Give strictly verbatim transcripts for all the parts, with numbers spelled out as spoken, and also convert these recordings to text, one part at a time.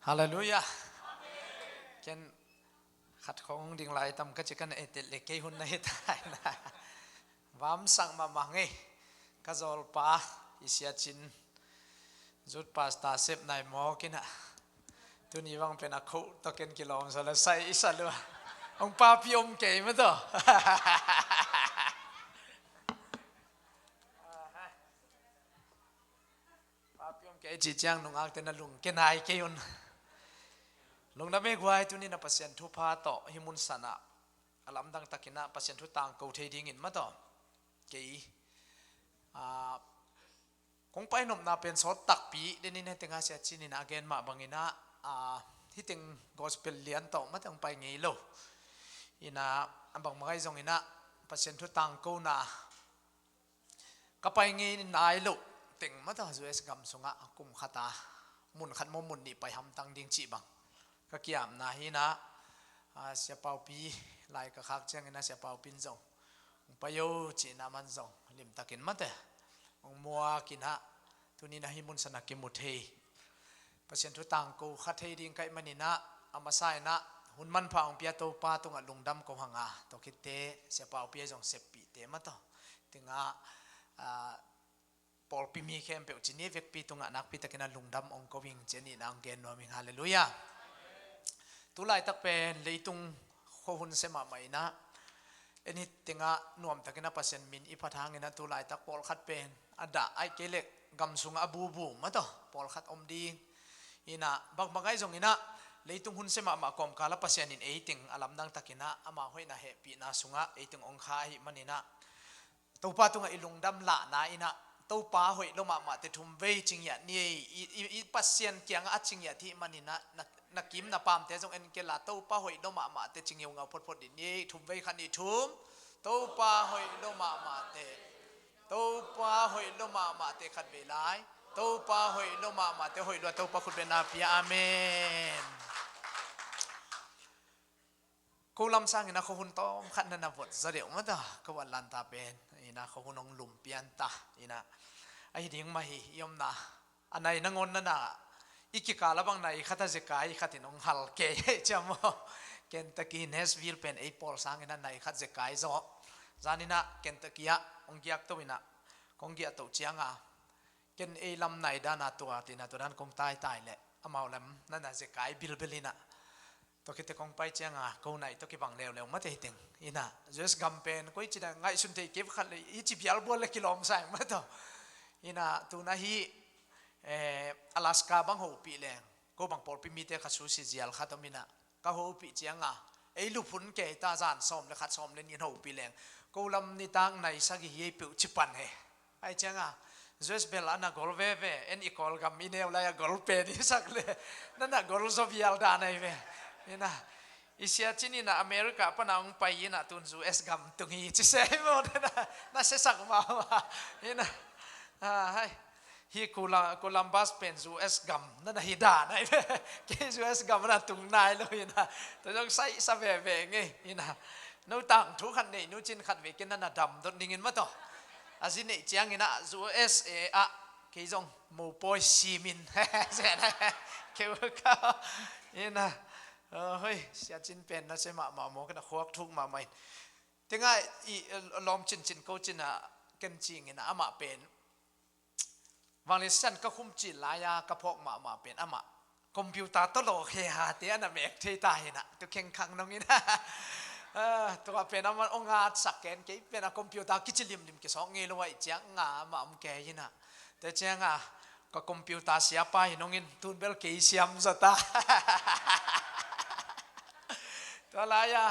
Halleluiah. Ken khat khong ding lai tam ka ci, kan etel le kei hun na hi ta na. Vam sang mahmah ngei. Ka zawlpa i Sia Cin, youth pastor sep nai mawk in ah, tuni bang pen a khoh tawh ken kilawm sa le sai i sa lua. Hong papi om kei ma tawh. Papi om kei cih ciang nungakte na lungkia nai kei un. Lungdam ei guai, tuni na Pasian thupha tawh hih mun san ah a lamdang takin ah Pasian thu tangko thei dingin ma tawh kei, ah, kong pai nopna pen sawt takpi den in, hih teng ah Sia Cin in a gen mah bangin ah, ah, hih teng gospel lian tawh ma tawh hong pai ngei lo. In ah, a bang bang ahi zongin ah Pasian thu tangkona ka pai ngei nai loh teng ma tawh U S gam sungah kum khat a mun khat maw mun nih pai hamtang ding cih bang ka kiamna hi in ah, ah, Sia Paupi lai ka khak ciangin ah Sia Paupi in zong hong pai o cihna man zong limtakin mate hong muak in ah, tuni na hih mun san ah kimu thei, Pasian thu tangko kha thei ding ka hih manin ah, a masa in ah hun manpha hong pia Topa tungah lungdam ko hang a, tua khit teh Sia Paupi a zong seppihte ma tawh teng ah, ah, pawlpi mi khempeuh ci ni vekpi tungah nakpi takin ah lungdam ong ko ing ci a nihna ong gen nuam ing. Halleluiah. Tu laitak pen leitung khuahun sia mahmah in ah, en hih teng ah nuamtakin ah Pasian min i phat hangin ah tu laitak pawlkhat pen a dah ahih kei leh gam sungah a bubu ma tawh pawlkhat om ding. In ah bang bang ahi zongin ah leitung hun sia mahmah kawmkal ah Pasian in ei teng a lamdang takin ah ama hoihna hehpihna sungah ei teng ong kha ahih manin ah Topa tungah i lungdam lahna in ah, Topa hoih lo mahmahte thum vei ci ngiat ni ei, i, i, i Pasian kiangah a ci ngiat hih manin ah, na, na kim na pamte zong en kei la, Topa hoih lo mahmahte ci ngeungau photphot dih ni ei, thum vei, khat, nih, thum. Topa hoih lo mahmahte, Topa hoih lo mahmahte, khat vei lai. Topa hoih lo mahmahte, hoih lo a Topa khutbetna pia, amen. Ko lam sangin ah khuahun tawm khat na na vot zaw deuh ma tawh, ko a lanta pen in ah khuahun hong lum pian ta in ah, ahi ding mah hi, i omna a nai nangawn na na, i kikal ah bang nai khat ah zekai khat in hong hal kei hi ciam maw. Kentucky Nashville pen ei pawl sangin ah nai khat zekai zaw. Zan in ah Kentucky ah hong giak to in ah, kong giah to ciang a, ken ei lam nai dan a tua, tina tua dan kong taitai leh amau lam na na zekai bilbil in ah, tua khit teh kong pai ciang a, ko nai tawh kibang leuleu mate hi teng. In ah U S gam pen koi ci na ngaihsun thei kei khat leh, hih ci bialbual leh kilawm sa ing ma tawh. In ah tu na hih, eh, Alaska bang hopih leng, ko bang pawlpi mite ka susi zial khat om in ah, ka hopih ciang a, ei lup hun kei ta, zan sawm le khat, sawm le nih hopih leng, ko lam nitak nai sagih hi ei peuh ci pan hi. Ahi ciang a, U S bel a na gol veve, en i Kawlgam i neu lai a gol pen i sak leh, na na gol zaw vial dan ahi ve. In ah, i Sia Cin in ah America pan a hong pai in ah tun U S gam tung hi ci se hi maw, na na, na siasak mahmah. In ah, ah, hai. Hih Colu-, Columbus pen U S gam na na hi dan ahi ve. Kei U S gam na tung nai lo in ah, tua zong saihsa veve ngei in ah. No tangthu khat nei, no cin khat vei kei na na dam dot ning in ma tawh. A zi neih ciangin ah U S A ah kei zong mopawi sim in. Keu ka in ah, oh, hoi, Sia Cin pen na sia mahmah maw, ka na khuak thuk mahmah in. Teng ah i, eh, lawm cincin ko cin ah ken cing in ah amah pen Vanglian Sisan ka khum cil lai-a ka phawk mahmah pen amah computer tawh lawk he hate a na mek thei ta hi in ah, tu khengkhang nong in ah. Ah, tua pen amah hong ngatsak ken, kei pen a computer kici limlim kisawk ngei lo ahih ciang nga amah om kei in ah. Tua ciang a, ka computer siapa hi nong in, tun bel kei siam zaw ta. Tua lai-a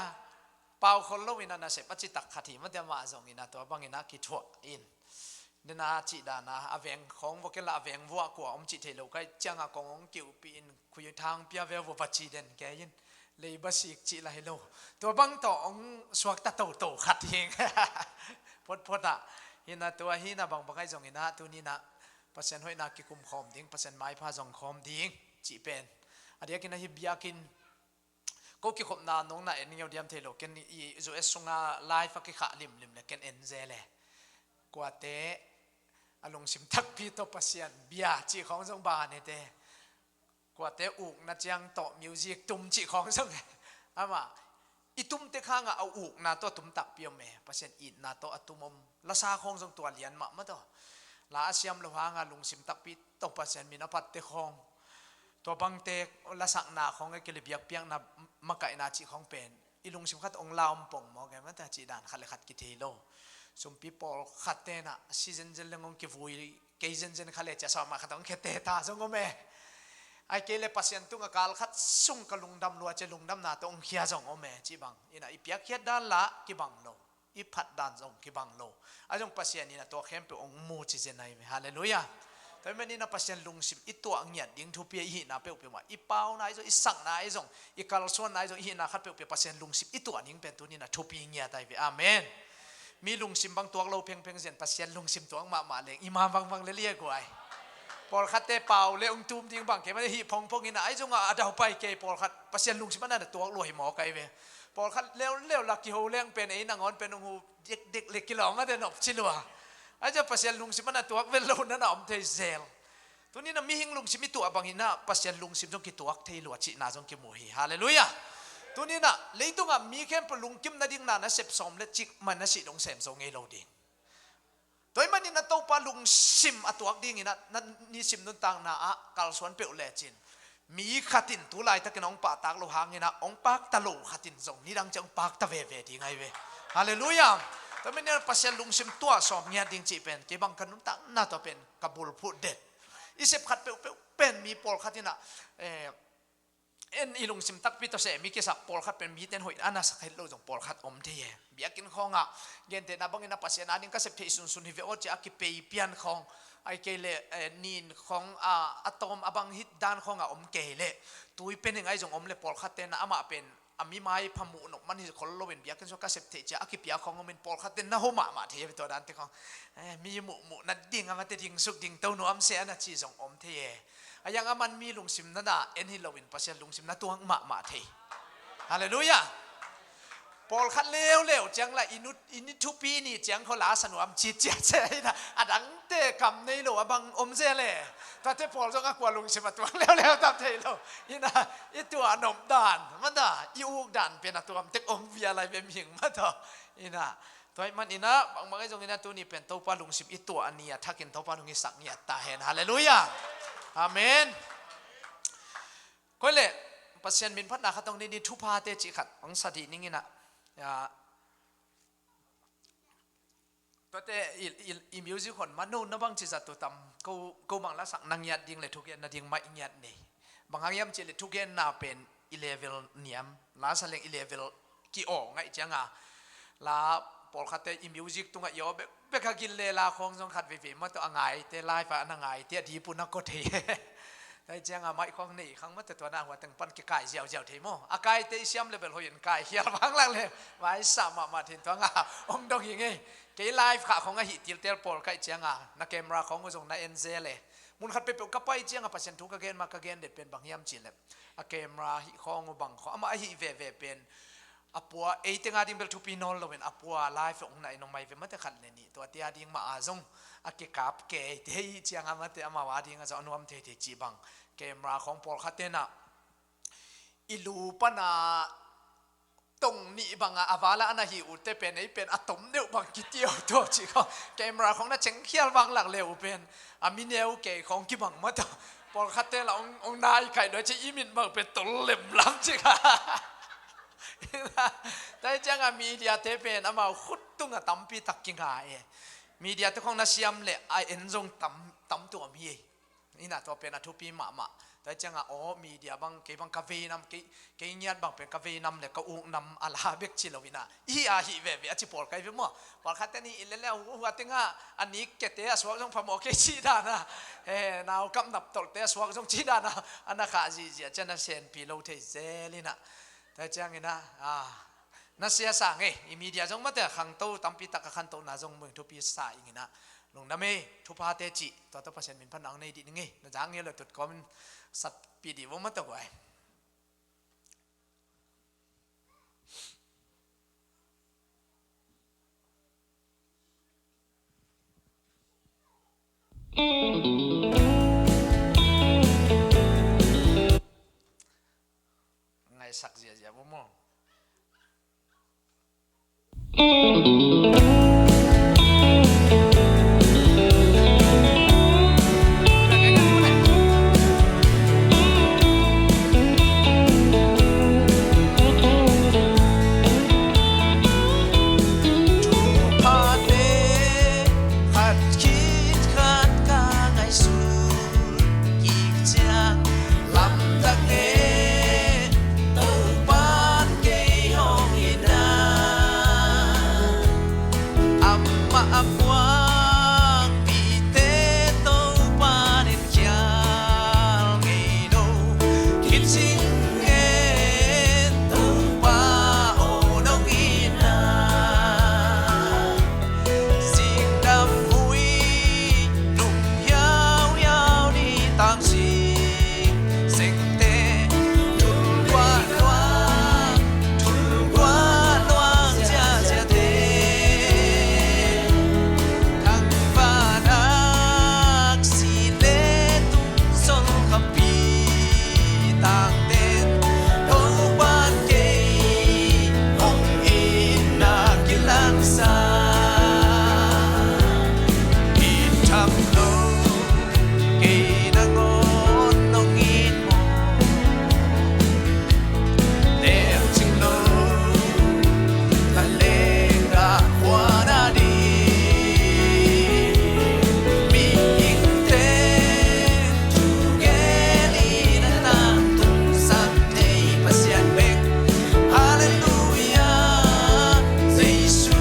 pau khol lo in ah nasep a citak khat hi mate, amah zong in ah tua bang in ah kithuah in. Nena cih dan a, a veng khawng vua kei la, a veng vuah kua om cih thei lo ka hih ciang a, kong hong kiuhpih in, khui thang pia ve vua va ci den kei in, lei ba sik cih la hi lo. Tua bang tawh hong suakta toto khat hi. Photphot ah. Hi in ah tua hi in ah bang bang ahi zongin ah, tuni in ah Pasian hoihna kikum khawm ding, Pasian maipha zong khawm ding cih pen a diakin ah hih biakinn ko kikhopna nong na en ngeu diam thei lo, ken i U S sunga live a kikhah limlim le ken en zel e. Kuate a lungsim takpi tawh Pasian bia cih khawng zong ban hi te. Kuate ukna ciang tawh music tum cih khawng zong e. Amah i tum tek hangah a ukna tawh a tum takpi om e. Pasian itna tawh a tum om. Lasa khawng zong tua lian mahmah tawh. La a siam lo hangah lungsim takpi tawh Pasian min a phatte khawng. Tua bangte lasakna khawng e kei le biakpiakna makaihna cih khawng pen i lungsim khat hong la om pong mawk e, mate cih dan khat le khat kithei lo. Sumpi pawlkhat tenah si zenzen leng hong kivui kei zenzen kha le cia sawmah khat hong khete ta zong om e. Ai kei le Pasian tungah kal khat sung ka lungdam lua cia lungdamna tawh hong khia zong om e cih bang. Inah i piakkhiat dan lah kibang lo. I phat dan zong kibang lo. A zong Pasian inah tua khempeuh hong mu ci zen ahi ve. Halleluiah. Tua hi maninah Pasian lungsim i tuah ngiat ding thupi a i hihna peuhpeuh mah. I pauna ahi zong, i sakna ahi zong, i kalsuanna ahi zong, i hihna khat peuhpeuh Pasian lungsim i tuah ding pen tuninah thupi ngiat ahi ve. Amen. Mi lungsim bang tuak lo phengpheng zian Pasian lungsim tuak mahmah leng i ma bangbang le liaguai. Pawlkhatte pau le hong tum ding bang kei mah hih phongphong inah ahi zongah a daupai kei pawlkhat Pasian lungsim a na tuak lua hi mawk ahi ve. Pawlkhat leuleu la kiho leng pen ei nangawn pen hong hu dekdek le kilawm a den op ci lua. Ahi zong Pasian lungsim a na tuak vel lo na na om thei zel. Tuninah mihing lungsim i tuah banginah Pasian lungsim zong kituak thei lua cihna zong kimu hi. Halleluiah. Tuninah leitungah mi khempeuh lungkim nading na na sep sawm le cik man na sih dong sem zo ngei lo ding. Tua hi maninah Topa lungsim a tuak dinginah na nisim nuntakna ah kalsuan peuh lecin mi khatin tu laitakin hong pahtak lo hanginah hong pakta lo khatin zong nidang ciah hong pakta veve ding ahi ve. Halleluiah. Tua hi maninah Pasian lungsim tuah sawm ngiat ding cih pen kei bang ka nuntakna tua pen ka bulphuh den. I sep khat peuhpeuh pen mi pawlkhat inah eh, en i lungsim takpi tawh seh mi kisak pawlkhat pen miten hoih a na sak het lo zong pawlkhat om thei e. Biakinn khawngah gentehna bangin a Pasian ading ka sep theih sunsun hi ve aw cia a kipei pian khawng ai kei le eh, nin khawng a a tawm a bang hit dan khawngah om kei le tui pen hing ai zong om le pawlkhat tenah amah pen a mi mai pha muh nop man hi khol loin biakinn sua ka sep theih cia a kipia khawng omin pawlkhat ten na ho mahmah thei hi ve tua dante khawng. Eh, mi muhmuh na ding a mate ding suk ding to nuam se a na ci zong om thei e. A yang a man mi lungsim na na en hi loin Pasian lungsim na tuang mahmah thei. Halleluiah. Pawlkhat leuleu ciang la i nu i ni thupi ni ciang kho la sa nuam citciat se ahi na a dangte kam nei lo a bang om se le. Tuate pawl zong a kua lungsim a tuang leuleu tam thei lo. Ina i tuah nop dan mata i uk dan pen a tuam tek om via lai ve mihing mata. Ina tua hi man ina bangmang ahi zong ina tuni pen Topa lungsim i tuah a ni a thakin Topa nung i sak ngiat ta hen. Halleluiah. Amen. Koi le Pasian min phatna khat hong ni ni thuphate cih khat hong sa dih ning ina. Ya. Tuate i, i, i music hon mano na bang ci zat tu tam ko, ko bang la sak na ngiat ding le thugen na ding mai ngiat nei. Bang hang hiam cih le thugen na pen i level niam la sa leng i level ki aw ngaih cianga la pawlkhatte i music tungah i aw bek bek a gil le la khawng zong khat veivei mah tawh a ngaite live a na ngaite a dipun a ko thei. Tua hi cianga maih khawng nei khang mah tawh tua na hua teng pan kikai ziauziau thei maw a kaite i siam level hoih in kai khial vang lak le vai sa mahmah thin tuanga hong dong hi ngei. Kei live khah khawng a hih tiltel pawl kaih cianga na camera khawng uh zong na en zel e. Mun khat peuhpeuh ka pai cianga Pasian thu ka gen ma ka gen det pen bang hiam cih le a camera hih khawng uh bang khawng amah a hih veve pen a pua ei tenga ding bel thupi nawl loin a pua live ong na in ong mai ve mate khat le nih tuate a ding mah a zong a kikap ke eite hih cianga mate amau a dinga zong a nuam theithei cih bang camera khawng pawlkhat tenah i lu pana tong nih banga a vala ana hi ute pen ei pen a tom deuh bang kitiau tawh cih khawng camera khawng na cengkhial vang lak le uh pen a mi neu kei khawng kibang mata pawlkhatte la ong ong nai kai dua ci i min bang pen tol lem lam cih kha. Tua hi cianga mediate pen amau khut tunga tampi tak kinga e. Mediate khawng na siam le a en zong tam tam tuam hi. Ina tua pen a thupi mahmah. Tua hi cianga aw media bang kei bang ka veinam kei kei ngiat bang pen ka veinam le ka uknam a la bek ci lo ina. I a hih veve a ci pawl kai ve maw. Pawlkhatte ni i lele a hu a tenga a nik kete a suak zong phamawh kei ci dana. He nau kap nap tolhte a suak zong ci dana. A na khah zihziah cian a senpi lo thei zel ina. Tua ciangina a na sia sa ngei i media zong mate a khangto tampi tak a khantohna zong muing thupi sa ingina. Lungdam ei thuphate cih tua tawh Pasian min phatna hong nei dih ning ei na zang ngei lo tut kawmin satpih dih vo mate guai. sak ziazia maw maw. Khat khit khat ka ngaihsut kik ciang, lamdang e, Topa'n kei hong it na. Amah a muang mite Topa'n en khial ngei lo. Kicing e, Topa aw nong it na. Singdam hui, nung hiauhiau ni tang sing, sengte, thulkuah luang, thulkuah luang ziaziate, thangpanak si le tung sol khampi tangten, Topa'n kei hong itna kilangsa. It tham lo, kei nangawn nong it maw? Neu cing lo, ka lenggah khuan a ding. Mihingten thu gel in a tangtungsak thei Pasian bek. Halleluiah, Jesu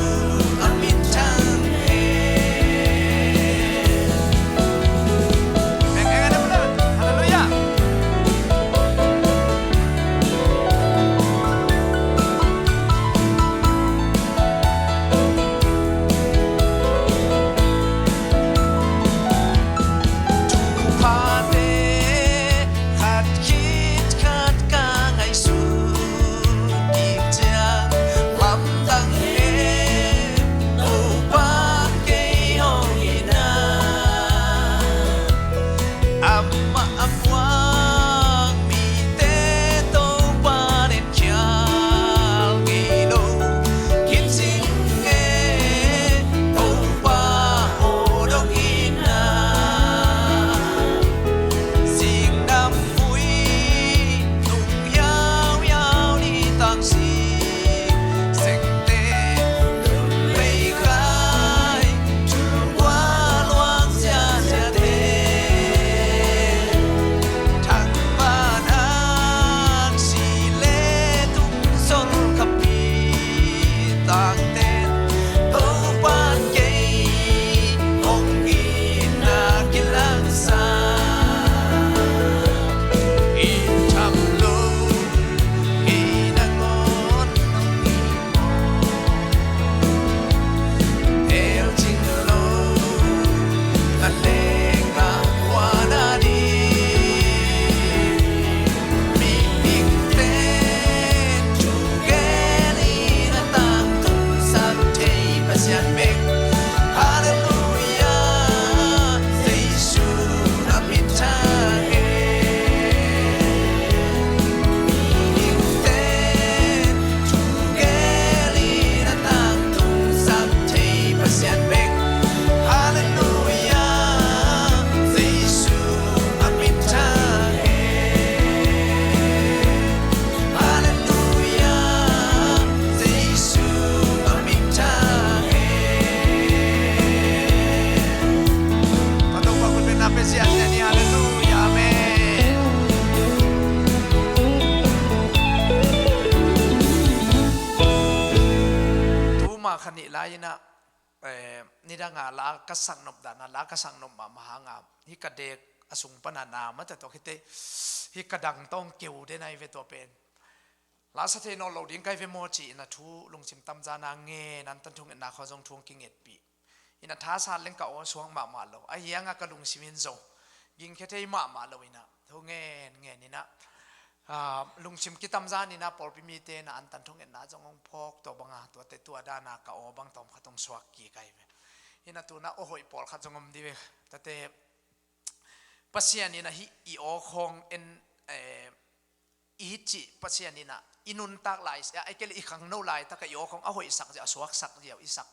a min thang hen. Halleluiah. Thuphate khat khit khat ka ngaihsut kik ciang, lamdang e, Topa'n kei hong it na. Amah a muang mite Topa'n en khial ngei lo. Kicing e, Topa aw nong it na. Singdam hui, nung hiauhiau ni tang sing, sengte, meikai, thulkuah luang ziaziate, thangpanak si le tung sol khampi tangten, Topa'n kei hong itna kilangsa. It tham lo, kei nangawn nong it maw? Neu cing lo, ka lenggah khuan a ding. Mihingten thu gel in a tangtungsak thei Pasian bek. Halleluiah, Jesu a min thang hen. Mihingten thu gel in a tangtungsak thei Pasian bek. Halleluiah, Jesu a min thang hen. Halleluiah, Jesu a min thang hen. Tua Topa khut bengna pia ziahziah ni. Halleluiah, amen. Tuma kha nih lai-in ah, eh, nidanga la ka sak nop dan a, la ka sak nop mahmah hanga, hih ka dek a sung pana na mate tawh khite, hih ka dang tawng keu den ahi ve tua pen. La sa thei nawn lo ding ka hi ve maw ci-in a thu lungsim tamzana ngen, an tan thungetna khawng zong thu hong kingetpih. In a thasa leng ka aw suak mahmah lo. Ahi hanga ka lungsim in zo. Gingkhia thei mahmah lo in a. Thu ngen ngen in a. Ah, lungsim kitamzan in a pawlpi mite in a an tan thungetna zong hong phawk tua banga. Tuate tua dana ka aw bang tawmkhat hong suak kik ahi ve. In a tuna aw hoih pawlkhat zong om di ve. Tate Pasian in a hih i aw khawng en, eh, i i cih Pasian in ah i nuntak lai, ai kei le i khangno laitak ah i aw khong a hoihsak ziau, a suaksak ziau i sak.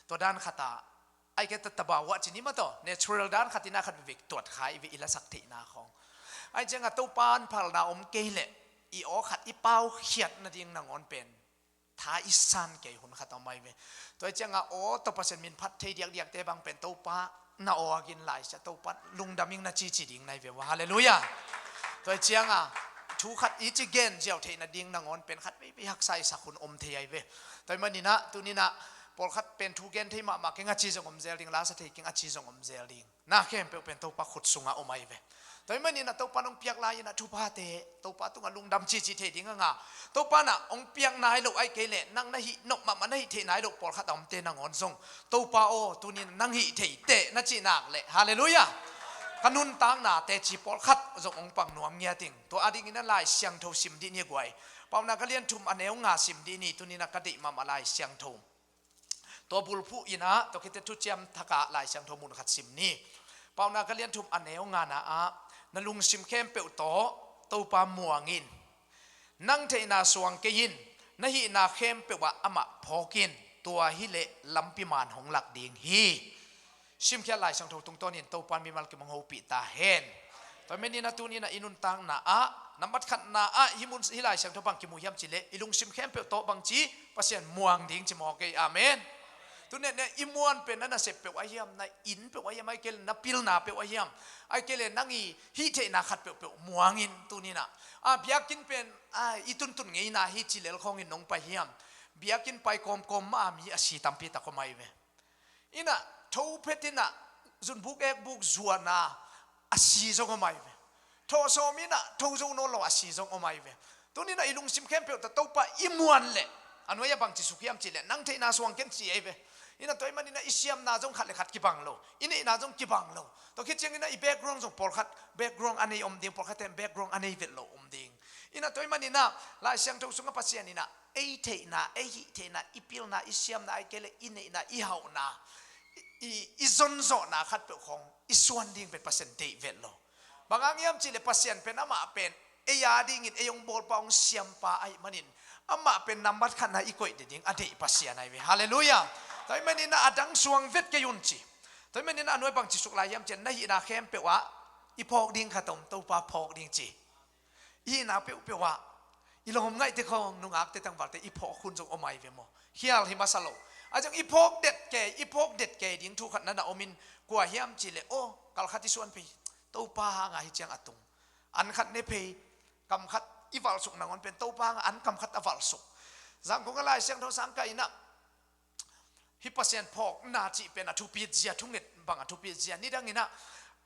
Tua dan khat ah, ai kei le tabawa ci ni maw, tua natural dan khat in ah khat vekvek tuat kha i ve, i lasak theihna khong. Ai ciangah Topa hong phalna om kei leh i aw khat i paukhiat nading nangawn pen tha i san kei hun khat om ai ve. Tua hi ciangah aw, tua Pasian min phat thei diakdiakte bang pen Topa na aw a gin lai sia, Topa lungdam ing na cici ding nai ve ua. Halleluiah. Tua hi ciangah thu khat i ci gen ziau theih nading nangawn pen khat veivei haksa i sak hun om thei ai ve. Tua hi manin ah tuni in ah pawlkhat pen thu gen thei mahmah keng a ci zong om zel ding, la sa thei keng a ci zong om zel ding. Na khempeuh pen Topa khut sungah om ai ve. Tua hi manin ah Topa in hong piak lai in ah thuphate Topa tungah lungdam cici thei ding a nga. Topa in ah hong piak nai lo ai kei leh nang na hih nop mahmah, na hih theih nai lo pawlkhat a omte nangawn zong, Topa aw, tuni in nang hih theite na cih nak leh, halleluiah, ka nuntakna teci pawlkhat zong hong pang nuam ngiat ing. Tua adingin ah Lai Siangtho sim dih ni guai. Paunak a lian thum a neu nga sim dih ni, tuni in ah ka deih mahmah Lai Siangtho. Tua bulphuh in ah, tua khit teh Thuciam Thak ah Lai Siangtho mun khat sim ni. Paunak a lian thum a neu ngana ah, na lungsim khempeuh tawh Topa muang in. Nang theihna suang kei in, na hihna khempeuh ah amah phawk in, tua hi leh lampi man hong lak ding hi. Simkhiat Lai Siangtho tungtawnin Topa in mimal kim hong hopih ta hen. Tua hi manin ah tuni in ah i nuntakna ah, nambat khatna ah hih mun, hih Lai Siangtho bang kimu hiam cih leh, i lungsim khempeuh tawh bangci, Pasian muang ding ci mawk ei. Amen. Tuni in ah i muan pen na nasep peuh ahi hiam, na inn peuh ahi hiam, ai kei leh na pilna peuh ahi hiam, ai kei leh nang i hih theihna khat peuhpeuh muang in tuni in ah. A, biakinn pen, a, i tuntun ngeina hi ci lel khawngin nong pai hiam? Biakinn pai kawmkawm mah a mi a si tampi tak om ai ve. In ah, tho phet in ah, zunbuk ekbuk zuan a, a si zong om ai ve. Thawh sawm in ah, tho zo nawn lo a si zong om ai ve. Tuni in ah i lungsim khempeuh tawh Topa i muan leh, a nuai ah bangci suk hiam cih leh, nang theihna suang ken ci ai ve. In ah tua hi manin ah i siamna zong khat le khat kibang lo, i neihna zong kibang lo. Tua khit ciangin ah i background zong pawlkhat background a nei om ding, pawlkhat ten background a nei vet lo om ding. In ah tua hi manin ah Lai Siangtho sungah Pasian in ah ei theihna, ei hih theihna, i pilna, i siamna, ai kei leh i neihna, i hauhna, i, i, i zonzawhna khat peuh khong i suan ding pen Pasian deih vet lo. Bang hang hiam cih leh Pasian pen amah pen ei a dingin ei hong bawlpa, hong siampa ahih manin, amah pen nambat khatna i koih ding a deih Pasian ai ve. Halleluiah. Tua hi manin ah a dang suang vet kei un ci. Tua hi manin ah a nuai bangci suk lai hiam cih leh, na hihna khempeuh ah i phawk ding khat om, Topa phawk ding ci. I hihna peuhpeuh ah i lawm ngaihte khawng, nungakte tangvalte i phawk hun zong om ai ve maw? Khial hi masa lo. A zong i phawk det kei, i phawk det kei ding thu khat na na om in, kua hiam cih leh, aw, kal khat i suan phei, Topa hang a hi ciang a tung. An khat ne phei, kam khat i valhsuk nangawn pen Topa hang a an kam khat a valhsuk. Zangkong a Lai Siangtho sang kah in ah, hih Pasian phawkna cih pen a thupit zia, thunget bang a thupit zia. Nidang in ah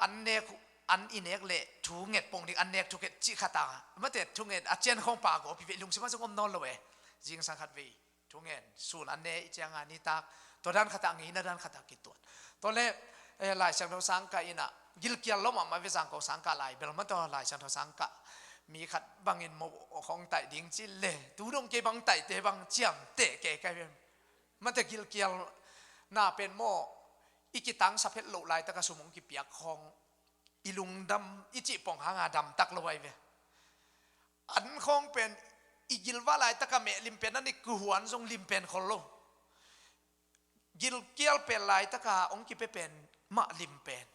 an nek, an i nek leh thunget pong ding, an nek thunget cih khat a, mate, thunget a cian khawng pagawp hi ve, i lungsim ah zong om nawn lo e. Zingsang khat vei thungen, sun an ne i ciang a nitak, tua dan khat ah ngeina dan khat ah kituat. Tua leh, eh, Lai Siangtho sang kah in ah, gilkial lo mahmah ve, Zangkong sang kah lai bel maw, tua Lai Siangtho sang kah mi khat bangin maw hong taih ding cih leh, tu dong kei bang taihte bang ciamteh kei ka hi ve. Mate, gilkialna pen maw, i kitangsa phet loh laitak a sum hong kipiak khawng, i lungdam i cih pong hang a damtak lo ai ve. An khawng pen i gilvah laitak a meh lim pen, an i kihuan zong lim pen khol lo. Gilkial pen laitak a hong kipia pen mah lim pen,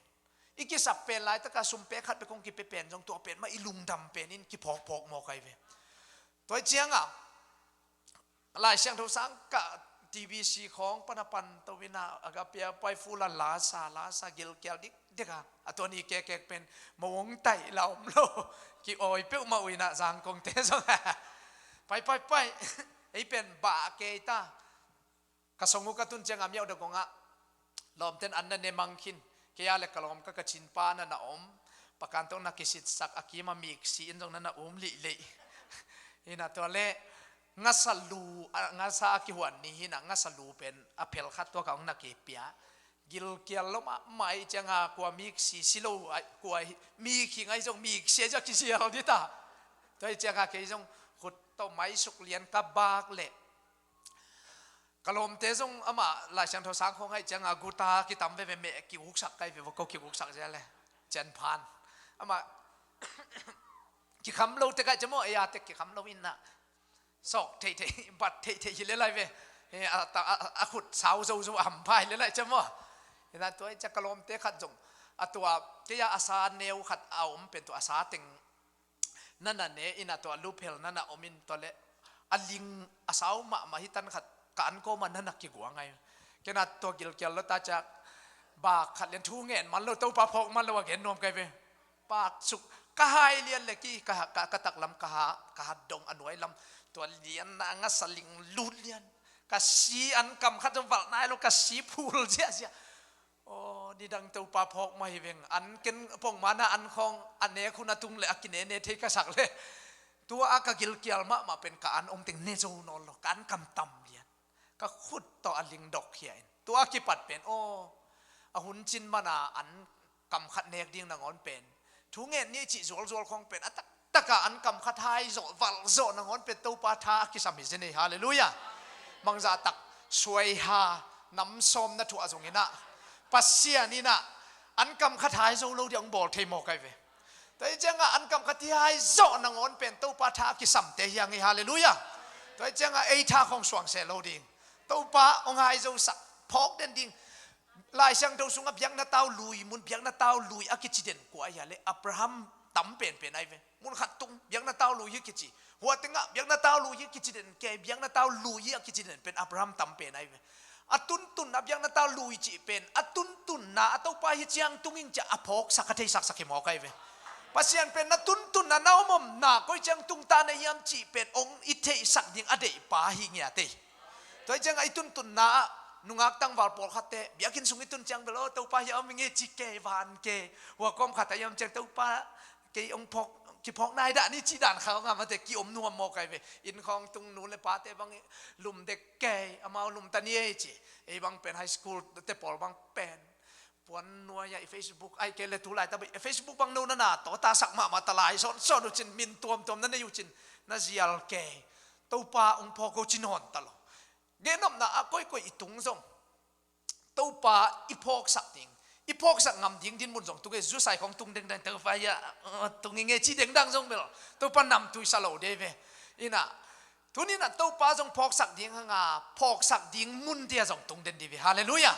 i kisap pen laitak a sum pek khat pek hong kipia pen zong tua pen mah i lungdam pen in kiphawkphawk mawk ai ve. Tua hi ciang a Lai Siangtho sang kah, T B C khawng pan a pan to in ah, Agape a pai full a la sa, la sa, gilkial dikdik a, a tua ni kekek pen maw hong taih la om lo. Ki-awi peuhmah uh in ah, Zangkongte zong, pai, pai, pai, ei pen bah kei ta. Ka song uh ka tun ciang a, Myauk Dagon ah lawmten an na ne mang khin. Kei a leh ka lawm ka, ka cin pa na na om. Pakan tawh na kisitsak, a kim a miksi in zong na na um lihleih. Hi na, tua leh ngasa lu, a, ngasa a kihuan ni hi na, ngasa lu pen a phel khat tua ka hong na kipia. Gilkial lo mahmah i ciang a, kua miksi si lo, a, kua hi, mi khing ahi zong miksi ahi zong a kisial dita. Tua hi ciang a kei zong khut tawh maisuk lian ka bak leh, ka lawmte zong amah Lai Siangtho sang khawng ahi ciang a, guta kitam veve, meh kiguksak ka hi ve, va ko kiguksak zia leh, cian phan. Amah Kikham lo tek ai ciam aw, ei a tek kikham lo inah. Sawk theihtheih, bat theihtheih hi le lai ve. He, a, ta, a, a khut sau zozo a hampha hi le lai ciam aw. Inah tua i ciah ka lawmte khat zong. A tua, kei a a sa neu khat a om pen tua a sa teng. Nana ne inah tua luphel nana om in tua le. A ling a sau mahmah hi tan khat ka an kawma nana kiguang ai. Kei na tua gilkial lo ta ciah. Bak khat lian thu ngen man lo Topa phawk man lo a gen nuam kai ve. Pak suk, ka hai lian le ki, ka, ka, ka taklam ka ha, ka hat dong a nuai lam. Tua lian na nga sa ling lut lian. Ka si an kam khat zong valh nai lo, ka si phul ziahziah. Aw, nidang Topa phawk mah hi veng. An ken pongmana an khawng, a nek hun a tung le, a kinene thei ka sak le. Tua a ka gilkial mahmah pen ka an om teng ne zo nawn lo, ka an kam tam lian. Ka khut tawh a ling dok khia in. Tua a kipat pen, aw, a hun cin mana an kam khat nek ding nangawn pen. Thu ngen ni cih zualzual khawng pen, a taktaka an kam khat hai zawh, valh zawh nangawn pen Topa tha a kisam hi zen ei, halleluiah. Mangzah tak, suaiha, nam sawm na thuah zong inah. Pasian inah, an kam khat hai zo lo dia hong bawl thei maw kai ve. Tua hi ciangah an kam khat hi hai zawh nangawn pen Topa tha a kisamte hi hang hi, halleluiah. Tua hi ciangah ei tha khawng suang seh lo ding. Topa hong hai zo sak, phawk den ding. Lai Siangtho sungah biakna tau lui, mun biakna tau lui a kici den kua ahi a le Abraham tam penpen ai ve. Mun khat tung biakna tau lui hi kici. Hua tengah biakna tau lui hi kici den kei, biakna tau lui hi a kici den pen Abraham tam pen ai ve. A tuntunna biakna tau lui cih pen, a tuntunna a Topa hi ciang tung ing ciah a phawksak a theisaksak hi mawk ai ve. Pasian pen na tuntunna na omomna koi ciang tung ta na hiam cih pen hong i theihsak ding a deih pa hi ngiat ei. Tua hi ciangah i tuntunna ah nungak tangval pawlkhatte biakinn sung i tun ciang bel, aw, Topa hi a om i ngei ci kei, van kei. Hua kawm khat a i om ciang, Topa, kei hong phawk, kiphawk nai dah ni ci dan kha hong a mate ki om nuam mawk ai ve. Inn khawng tung, nu le pate bang i lum dek kei, amau lum ta ni ei ci. Ei bang pen high school te pawl bang pen puan nuai ah i Facebook ai kei le tu lai ta bai, Facebook bang no na na tawh ta sak mahmah ta lai, sawn sawn uh cin, min tuamtuam na nei uh cin, na zial kei. Topa hong phawk ko ci nawn ta lo. Gen nopna ah koikoi i tung zong Topa i phawksak ding, i phawksak ngam ding dinmun zong tung ei, zusai khawng tung dengdang, Topa hi a, uh, tung i ngei ci dengdang zong bel Topa namtui sa lo dei ve. Inah, tuni inah Topa zong phawksak ding hanga, phawksak ding mun dia zong tung den di ve. Halleluiah.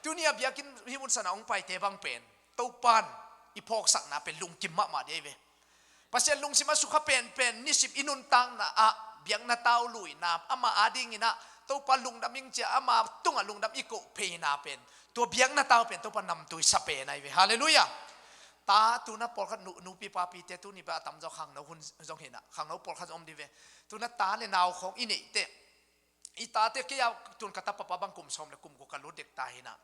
Tuni a biakinn hih mun sana hong paite bang pen Topa in i phawksakna pen lungkim mahmah dei ve. Pasian lungsim a sukha penpen, nisim i nuntakna ah biakna tau luina, ama adingin ah Topa lungdam ing cia, ama tungah lungdam i koh pheina pen, tua biakna tau pen Topa namtui sa pen ai ve. Halleluiah. Ta tuna pawlkhat nu, nupi papite tuni bel a tamzaw khangno hun zong hinah, khangno pawlkhat zong om di ve. Tuna ta le nau khawng i neihte, i tate, kei a tun ka tapa pa bang kum sawm le kum guk ka lut dek ta hinah.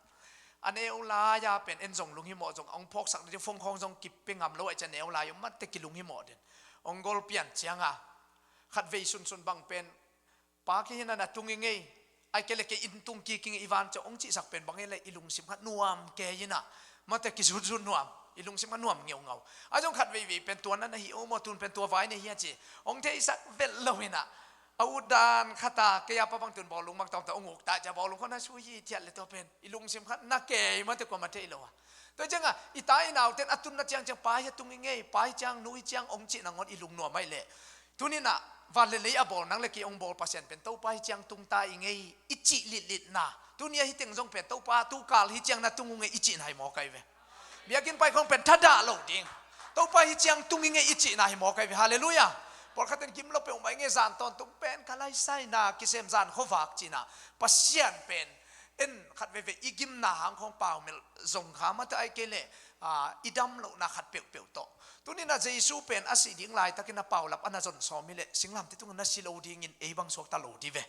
A neu lai-a pen en zong lunghimawh zong hong phawksak ding, phone khawng zong kipia ngam lo ai cia, neu lai-a mate kilunghimawh den. Hong gol pian cianga khatvei sunsun bang pen, pa, kei hinah na tung i ngei, ai kei le kei inn tung kik i ngei i van cia hong cihsak pen bang e le i lungsim khat nuam kei inah, mate kizutzut nuam, i lungsim khat nuam ngeungau. Ai zong khatveivei pen tua na na hi om aw, tun pen tua vai na hi a ci, hong theisak vet lo inah. A ut dan khata kei a pa bang tun bawlung bang tawmta hong uk ta cia, bawlung khawng na sui hi thiat le tua pen i lungsim khat na kei mate kuama thei lo a. Tua ciangah i ta i nauten a tunna ciangciang, pa hi a tung i ngei, pa hi ciang, nu hi ciang hong cih nangawn i lungnuam ai leh, tuni inah van le lei a bawl nang le kei hong bawl Pasian pen Topa hi ciang tung ta i ngei i cih litlitna, tuni a hi teng zong pen Topa tukal hi ciang na tung uh ngei i cihna hi mawk ai ve. Biakinn pai khawng pen thadah lo ding, Topa hi ciang tung i ngei i cihna hi mawk ai ve. Halleluiah. Pawlkhat in gim lo peuhmah i ngei, zan tawntung pen ka laisaina kisem, zan khuavak cihna. Pasian pen en khat veve i gimna hang khawng paumelh zong kha mate ai kei le, ah, i dam lohna khat peuhpeuh tawh. Tuni inah Jesu pen a sih ding laitakin a paulap a na zon sawm hi leh singlamteh tungah na si lo dingin ei bang suakta lo di ve.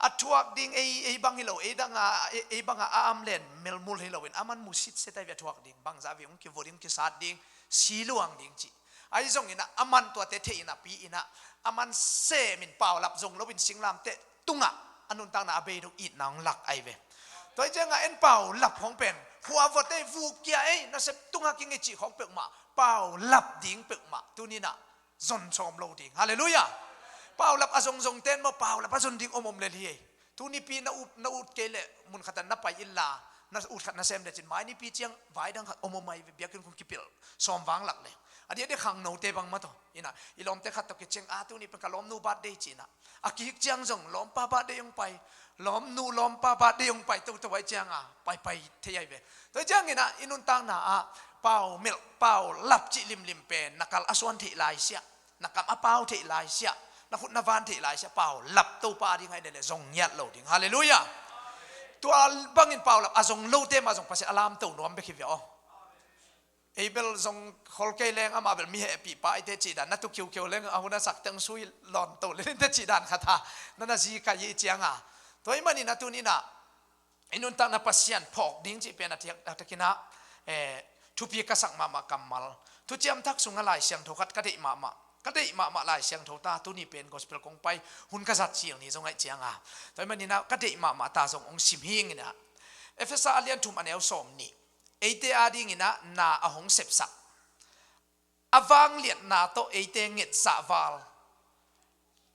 A thuak ding ei, ei bang hi lo, ei danga, ei, ei banga a am len melmul hi loin aman musit se tai ve a thuak ding, bangzah ve hong kivua ding, hong kisat ding, si luang ding cih. Ahi zongin ah aman tuate thei inah pi inah aman semin paulap zong loin singlamteh tungah a nuntakna a bei dong itna hong lak ai ve. Tua hi ciangah en paulap hong pen khua vuate vuk kia ei, nasep tungah kingei cih khawng peuhmah, paulap ding peuhmah tuni inah zon sawm lo ding. Halleluiah. Paulap a zongzong ten maw, paulap a zon ding omom lel hi ei. Tunipi na ut, na ut kei leh mun khatah na pai inla, na ut khat na sem lecin mai nipi ciang vai dang khat omom ai ve, biakinn khawng kipilh sawm vang lak le. A diakdiak khangnote bang mah tawh. Inah, i lawmte khat tawh kiciang a, tuni pen ka lawmnu birthday ci inah. A kihik ciang zong lawmpa birthday hong pai. Lawmnu lawmpa birthday hong pai toto ahih cianga paipai thei ahi ve. Tua ciang inah i nuntakna ah pau melh, pau lap cih limlim pen na kal a suan theih lai siah, na kam a pau theih lai siah, na khut na van theih lai siah, pau lap Topa a ding ahi leh zong ngiat lo ding. Halleluiah. Tua bangin pau lap a zong lote mah zong Pasian a lamto nuam bek hi ve aw. Ei bel zong khol kei leng amah bel mi hehpih pa i te cih dan, na tu kiukiu leng a hun a sak teng sui lawn to le te cih dan khat ha, na na zi kai i cianga. Tua i manin a tuni inah i nuntakna Pasian phawk ding cih pen a tiak a takinah, eh, thupi ka sak mahmah kammal. Thuciam Thak sungah Lai Siangtho khat ka deih mahmah, ka deih mahmah Lai Siangtho ta, tuni pen gospel kong pai hun ka zat cil ni zong ahih cianga. Tua i maninah ka deih mahmah ta zong hong sim hi ing inah. Efesa a lian thum a neu sawm nih. Eite adinginah na a hong sepsak, a vangliatna tawh eite ngetzah val,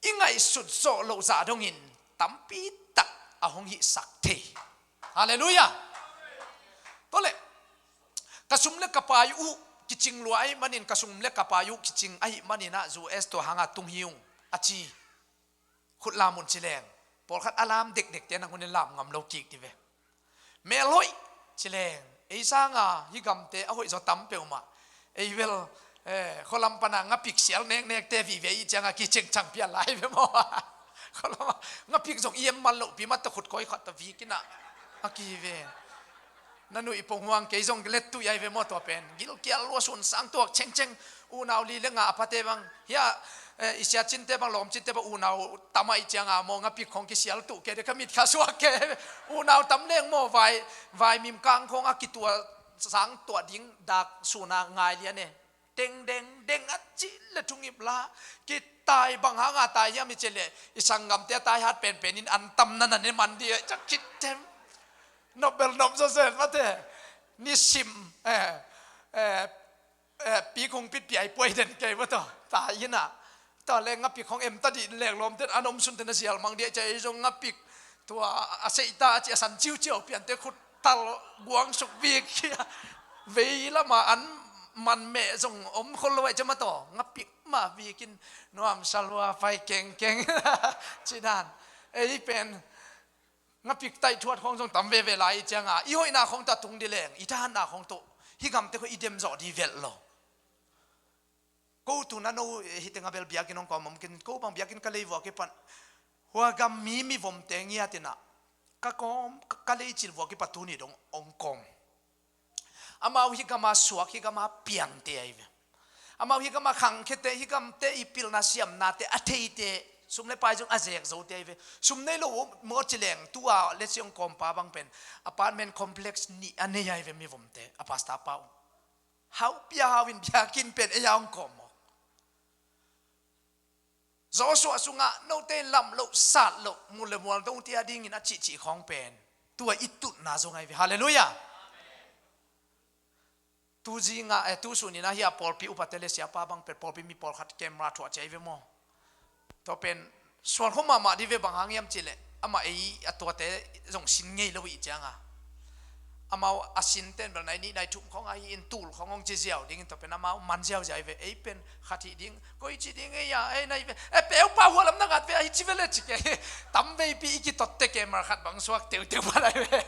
i ngaihsut zawh loh zah dongin tampi tak a hong hihsak thei. Halleluiah. Tua leh ka sum le ka pai uh kicing lua ahih manin, ka sum le ka pai uh kicing ahih maninah U S tua hanga tung hi ung a ci. Khut lam un ci leng, pawlkhat a lam dekdekte nang hun in lam ngam lo kik ti ve. Mel hoih ci leng, ei sanga hih gamte a hoih zaw tam peuhmah. Ei bel, eh, khualam pana ngapik sial neknekte vive i cianga kicengcang pian lai ve maw? Khualam ngapik zong i em man lohpi mah tawh khut koi khat tawh vikinah a ki ve. Na nuih ponghuang kei zong lettuih ahi ve maw tua pen. Gilkial lua sunsang tuak cengceng. Unau li le nga a pate bang hia, eh, i siacinte bang lawmcinte bang unau tam ahih cianga maw ngapik khong kisial tuh kei de ka mit kha suak kei. Unau tam leng maw vai, vai mim kang khong a kituah sang tuah ding dak suna ngai lian e. Deng deng deng a cih le thungip la kitai bang hanga tai hiam i cih leh i sanggamte a tai hat penpen in an tam na na ne man dih a cak cit tem. Nop bel nop zawzen mate. Nisim, eh, eh, eh, pi kung pitpi ai puai den kei maw tawh tai inah. Tua leng ngapik khong em ta dih leng lawmte an om sunte na sial mang dih a cih ei zong ngapik tua a seihta a cih a san ciuciau piante khut tal guangsuk bik hi a. Vei lama an man meh zong om khol lo ai ciama tawh ngapik ma bikin nuamsa lua pai kengkeng. Cidan ei pen ngapik taih thuat khawng zong tam veve lai i cianga i hoihna khawng tawh a tung dih leng i thahatna khawng tawh hih gamte khawng i dem zawh dih velh lo. Ko tuna no, eh, hih tengah bel biakinn hong kawm om kin, ko bang biakinn ka lei vua kipan hua gam mi mivomte ngiatinah ka kawm, ka, ka lei cil vua kipan tuni dong hong kawm. Amau hih gama suak, hih gama piangte ahi ve. Amau hih gama khangkhete, hih gamte i pilna siamnate a theite, sum le pai zong a zek zote ahi ve. Sum nei lo maw ci leng tua le siang kawmpa bang pen apartment complex nih a nei ahi ve mivomte, a pastor pa uh. Hau pia hau in biakinn pen ei a hong kawm maw? Joshua sungah note in lam loh sat loh mul le mual dongte a dingin a cihcih khawng pen tua i tutna zong ahi ve. Halleluiah. Tu zingah, eh, tu suninah hia pawlpi upate le siapa bang pen pawlpi mi pawlkhat camera thuah ci ahi ve maw? Tua pen sual khawm mahmah dih ve bang hang hiam cihleh amah ei a tuate zong sin ngei lo ih cianga amau a sinten bel nai nih nai thum khawng ahi in tul khawng hong ci ziau dingin tua pen amau man ziauziau hi ve. Ei pen khat hih ding koi ci ding ei a ei nai ve e peupa hualam na ngat ve ahi ci ve le ci kei. Tam veipi i kitotte kemar khat bang suak teuteu pha lai ve.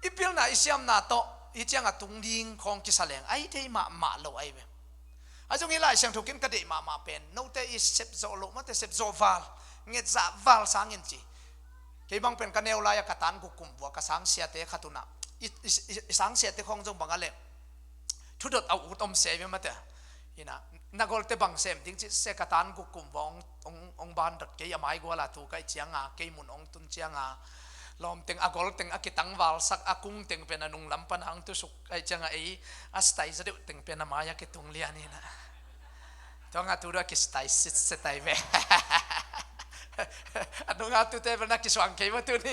I pilna i siamna tawh hih cianga tung ding khawng kisa leng ahi thei mahmah lo ahi ve. A zong hi Lai Siangtho kin ka deih mahmah pen note i sepzawh loh mate sepzawh val, ngetzah val sangin ci. Kei bang pen ka neu lai-a ka tan guk kum vua ka sangsiate khat unah i, i, i, i sangsiate khawng zong bang a leh thudot a ut om se ve mate. Inah na golte bang sem ding ci se ka tan guk kum vua hong, hong, hong ban dot kei a mai guala tu ka i cianga kei mun hong tun cianga lawmteng a golteng a kitangvalsak a kungteng pen a nunglam pana hong tusuk a i cianga ei a stai zadeuhteng pen a mai a kitung lian inah. Tua nga tu dua ki stai sitset ai ve. A nunga tute bel na kisuang kei va tuni.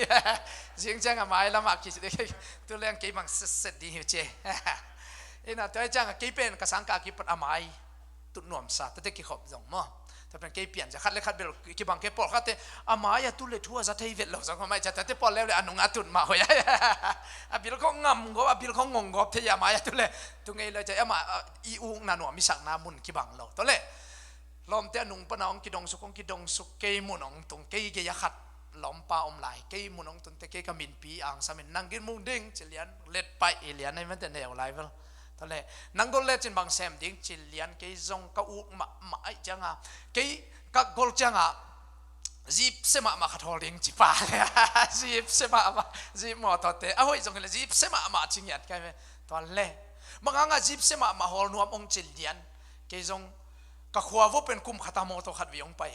Zing cianga mai lama ki tu leng kei bang sitset ding hi cia. Inah tua i cianga kei pen ka sangka kipat a mai tut nuamsa tate kikhop zong maw? Tua pen kei pian zia khat le khat bel kibang kei, pawlkhatte a mai-ah tu le thu a za thei vet lo zong, a mai ciang tuate pawl leuleu a nungah tun mah hoih a, a bil khawng ngam gawp, a bil khawng ngong gawp thei a, mai-ah tu le thu ngei lo ciang, amah i ukna nuam i sakna mun kibang lo. Tua leh lawmte a nung pana hong kidongsuk, hong kidongsuk, kei mun hong tung, kei gei-ah khat lawmpa om lai, kei mun hong tun teh kei ka minpi angsam in, "Nang gin mung ding?" Ci lian, "Let paih," ci lian, a i mante neu lai vel. Tua leh, "Nang gol lecin bang sem ding?" Ci lian, kei zong ka uk mahmah ahih cianga, kei ka gol cianga, "Jeep sia mahmah khat hawl ding," ci pah le, jeep sia mahmah, jeep mawtawte a hoih zong hi le jeep sia mahmah ci ngiat kai ve. Tua leh, "Bang hanga jeep sia mahmah hawl nuam ong?" Ci lian, kei zong ka khua vua pen kum khata mawtaw khat vei hong pai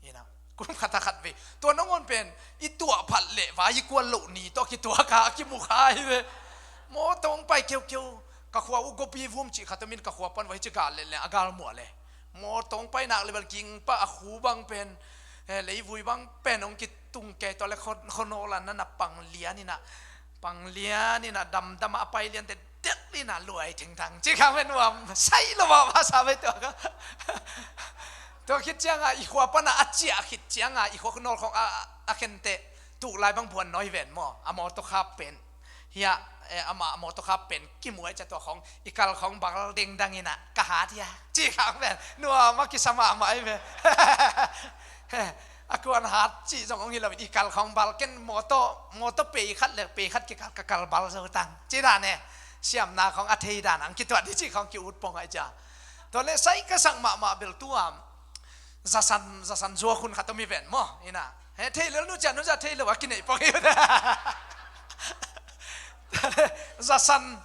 hi na. Kum khata khat vei. Tua nangawn pen i tuah phat leh vai i kuan loh ni tawh kituak a, a kimu kha hi ve. Mawtaw hong pai keukeu. Ka khua uh Gopi Vum cih khat om in, ka khua pan vai ci gal leh leh a gal muah le. Mawtaw hong pai nak le bel king pah a khu bang pen, eh, leivui bang pen hong kitung kei, tua leh kho-, khonawl ah na na pang lian in ah, pang lian in ah, damdam ah a pai lian teh, dek in ah luai thengthang ci kha ve, nuam sai lo mah, masa ve tua kha. Tua khit cianga i khua pana a ciah khit cianga i khua nawl khawng a, a khen teh, tuk lai bang buan nawi ven maw, a mawtaw khap pen. Hiah, eh, amah a mawtaw khap pen kimuai ciang tua khawng i kal khawng bal dengdang in ah, "Ka hat hia?" ci kha ven, nuam a kisa mahmah hi ve. A kuan hat cih zong hong hi lo in, i kal khawng bal, ken mawtaw, mawtaw pei khat le pei khat kikal, ka kal bal zo tang ci dan e. Siamna khawng a thei dan ang kituat dih cih khawng ki-ut pong ahih ciang. Tua leh sai ka sak mahmah bel tua, zasan, zasan zuak hun khat om hi ven maw, in ah. He, thei lel nu ciang, nu ciang thei lo a kineih pong hi. Zasan,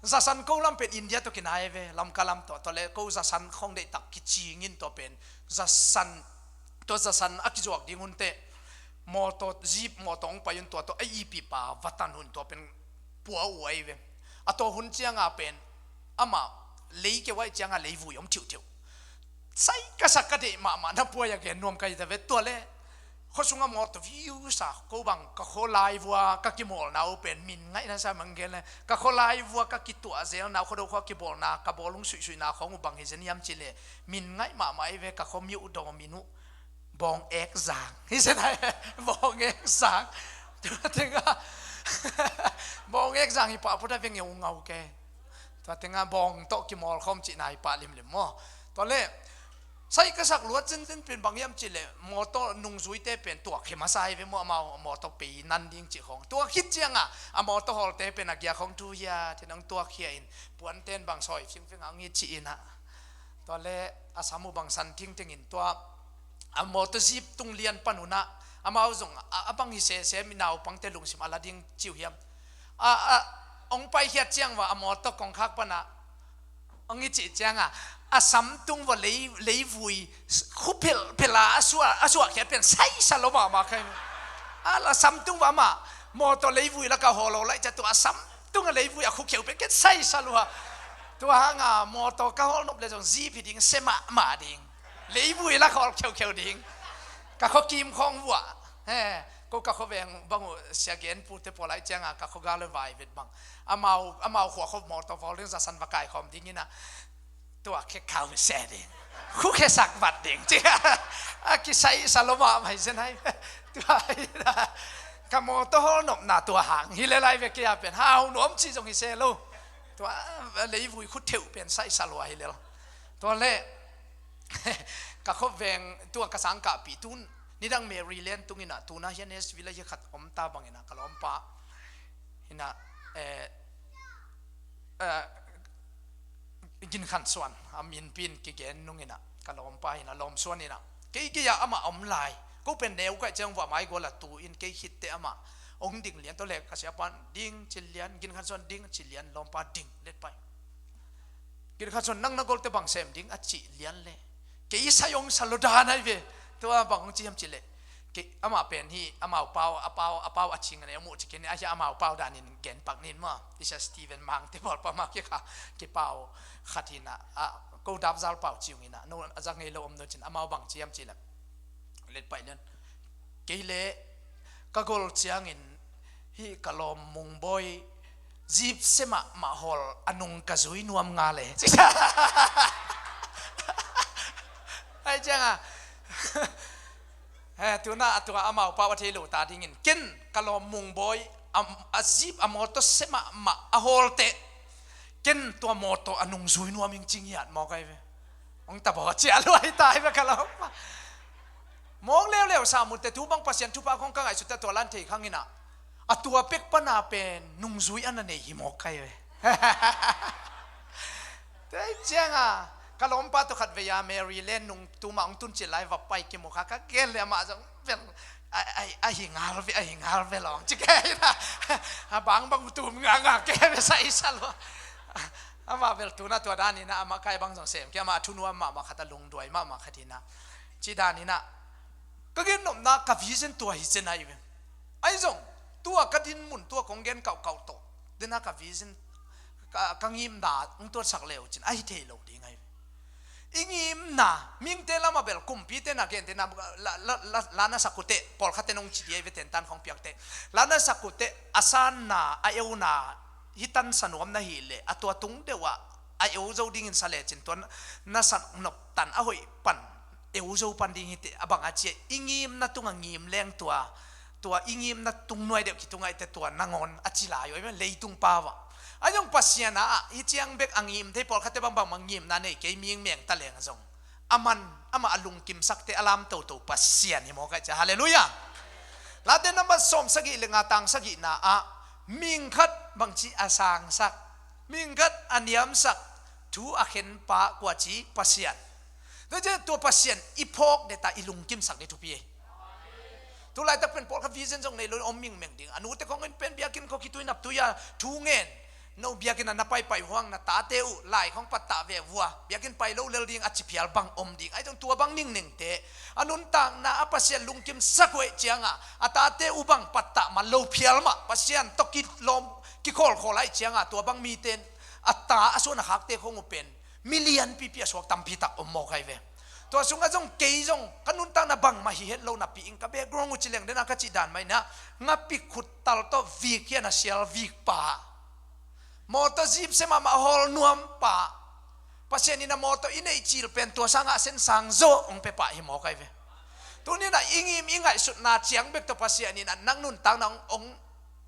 zasan ko lam pen India tawh kinai ve, Lamka lam tawh, tua leh ko zasan khawng deihtak kicing in tua pen, zasan, tua zasan a kizuak ding hun teh, mawtaw, jeep mawtaw hong pai un, tua tawh a ipipa va tan hun, tua pen pua uh ahi ve. A tawh hun cianga pen amah lei keu ahih cianga leivui om thiuhthiuh. Sai ka sak, ka deih mahmah na puai a gen nuam ka hi ta ve. Tua leh khua sunga mawtaw viu sa, ko bang ka khua laivua ka kimawlna uh pen min ngaihna sa mang gen le, ka khua laivua ka kituah zelna uh, Khuado khua kibawlna, ka bawlung suihsuihna khawng uh bang hi zen hiam ci leh, min ngaih mahmah hi ve, ka khua miuh dawm in uh. Bawng ek zang hi zen ai, bawng ek zang. Tua tengah bawng ek zang hi pah put a ve, ngeungau ke. Tua tengah bawng tawh kimawl khawm cihna hi pah limlim maw. Tua leh sai ka sak luat zenzen pen bang hiam ci leh, mawtaw nungzuite pen tuak khia masa hi ve maw, amau mawtaw pei nan ding cih khawng. Tua khit cianga a mawtaw hawlte pen a giak khawng thu hia, thin hong tuak khia in, puanten bang sawi fingfing ang hi ci in ah. Tua leh a sam uh bang san thingthing in, tua a mawtaw jeep tung lian pan un ah, amau zong a, a bang hi sese, mi naupangte lungsim a la ding ci uh hiam. A, a, hong paikhiat ciang ua a mawtaw kongkhak pana hong i cih cianga, a sam tung ua lei, leivui khu phelphel a, a suah, a suahkhiat pen saisa lo mahmah kha hi. A, a sam tung ua amah mawtaw leivui laka hawl lo lai ciang, tua a sam tunga leivui a khu kheu pen ken saisa lua. Tua hanga mawtaw ka hawl nop le zong jeep hi ding, sia mahmah ding. Leivui lak hawl kheukheu ding. Ka khua kim khawng vua. He, ko ka khua veng bang uh sia gen pute pawl ahih cianga ka khua gal le vai vet bang. Amau, amau khua khua mawtaw hawl ding, zasan va kaikhawm ding in ah. Tua khe kau se ding. Khu khe sak vat ding. Ci a kisaisa lo mahmah hi zen ai. Tua hi na. Ka mawtaw hawl nopna tua hang hi le lai ve, kei a pen hau nuam ci zong hi se lo. Tua leivui khu theuh pen saisa lua hi le lo. Tua leh ka khua veng tua ka sangkahpih tun, nidang Maryland tung in ah, tuna hian S V la hi khat om ta bang in ah, ka lawmpa in ah, eh, eh, Gin Khan Suan, a minpi in kigen nung in ah, ka lawmpa in ah, Lawm Suan in ah, kei kei ah amah om lai. Ko pen neu ka hih ciang vua mai gual a tu in, kei khit teh amah hong ding lian. Tua leh ka siapa in, "Ding," ci lian, Gin Khan Suan, "Ding," ci lian, lawmpa ding, "Let paih." Gin Khan Suan, "Nang na golte bang sem ding?" a cih lian leh, kei sai hong sa lo dan ai ve. Tua bang hong ci hiam cih leh, kei, amah pen hi, amau pau, a pau, a pau a cing a ne, a muh ci kei ni, a hia amau pau danin gen pak nin maw. Teacher Stephen Mangte pawl pa mah kikha, kipau khat hi na, a, ko dapzal pau ci ung hi na, no a za ngei lo om no cin, amau bang ci hiam cih leh, "Let paih lian. Kei leh ka gol ciangin hih ka lawm Mungbawi jeep sia mahmah hawl a nung ka zui nuam nga leh." Ai cianga, He, tuna a tua amau pau a thei lo ta dingin ken ka lawm Mungbawi a, a zip a mawtaw se mahmah a hawlte, ken tua mawtaw a nungzui nuam ing ci ngiat mawk ai ve. Hong tabaw cia luai tai ve ka lawm pa. Mawk leuleu sa munte tu bang Pasian thupha khong ka ngaihsutte tua lan thei khang inah a tua pek pana pen nungzui a na nei hi mawk kai ve. Tei cianga ka lawmpa tu khat vei a Maryland nung tuma hong tun cil lai va pai kimu kha ka gen le amah zong vel a hi ngal ve a hi ngal ve lawng ci kei na. A bangbang tum nganga ke ve sa i sa lo. Amah vel tuna tua dan inah amah kai bang zong sem ke amah thunuam mahmah khat a lungduai mahmah khat inah ci dan inah ka gennopna ka vision tua hi cen ai ve. Ai zong tua ka din mun tua kong gen kauhkauh tawh dena ka vision ka, ka ngimna hong tuatsak leu cin ahi thei lo ding ai ve. I ngimna mingte lama bel kumpite na gente na la, la, la, lana sakute pawlkhatte nong ci di ai ve tentan khong piakte lana sakute a sanna a euna hi tansa nuam na hi le a tua tung deuh ah a eu zo dingin sa lecin tua na sa nop tan a hoih pan eu zo pan ding hi te a bang a cia i ngimna tunga ngim leng tua tua i ngimna tung nuai deuh kitung ai te tua nangawn a ci lai oi leitung pau ah a zong Pasian ah hi ciang bek a ngim thei pawlkhatte bangbang ma ngimna nei kei ming meng ta leng a zong a man amah a lungkimsakte a lam toto Pasian hi mawk ai cia. Halleluiah. Late nambat sawm sagih le nga tang sagihna ah mingkhat bangci a sangsak mingkhat a niamsak thu a khenpa kuaci Pasian. Tua cia tua Pasian i phawk deta i lungkimsak ni thupi ei. Tulaitak pen pawlkhat vision zong nei lo om mingmeng ding a nute khongin pen biakinn khawkhi tui nap tui a thu ngen no biakinn a na paipai huang na tate uh lai khong pattah ve vua biakinn pai lo lel ding a ci phial bang om ding ai zong tua bang ningnengte a nuntakna a Pasian lungkimsak uh ei cianga a tate uh bang pattah man lo phial mah Pasian tawh kilawm kikhawlkhawl ai cianga tua bang miten a ta a suan a khakte khong uh pen milian pipi a suak tampi tak om mawk ai ve. Tua sungah zong kei zong ka nuntakna bangmah hi het lo napi in ka background uh ci leng dena ka cih dan mah inah ngapi khuttal tawh vik hian a sial vik pa mawtaw zipse mahmah hawl nuam pa Pasian in a mawtaw i neih cil pen tua sangah sensang zawh hong pepah hi mawk ai ve. Tuninah i ngim i ngaihsutna ciang bek tawh Pasian in a nang nuntakna hong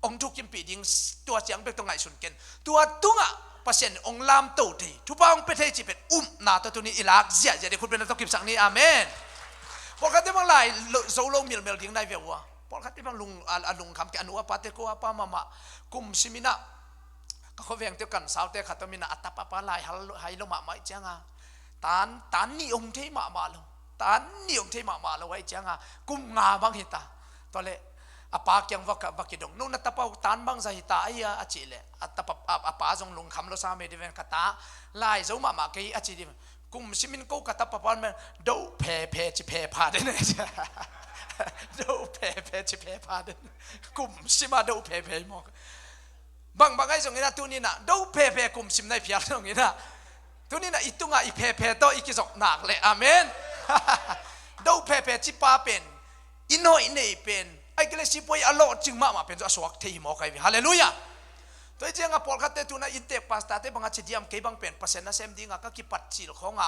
hong thukimpih ding tua ciang bek tawh ngaihsun ken tua tungah Pasian in hong lamto thei thupha hong pia thei cih pen upna tawh tuni i lak ziahziah ding khutbetna tawh kipsak ni amen. Pawlkhatte bang lai zo lo milmel ding nai ve ua pawlkhatte bang a lungkham ke a nu a pate ko a pa mahmah kum siminah ka khuavengte kan saute khat om inah a tapa pa lai hai lo mahmah ih cianga tan tan nih om thei mahmah lo tan nih om thei mahmah lo aih cianga kum nga bang hita. Tuale a pa kiang va kidong no na tapa uh tan bangza hita aia a cih leh a tapa a pa zong lungkham lo sa mei diven ka ta lai zo mahmah kei a cih diven kum simin ko ka tapa pan men do phephe ci phepha den do phephe ci phepha den kum sima do phephe mawk. Bangbang ai zongin a tuninah do phephe kum sim nai phial zongin a tuninah i tungah i phephe tawh i kizop nak le amen. Do phephe cipa pen i nawih nei pen ai kile sipoi a lawhcing mahmah pen zo a suak thei hi mawk ai ve halleluiah. Tua i cianga pawlkhatte tuna inntek pastate banga ci diam kei bang pen Pasian nasem dinga ka kipat cil khawnga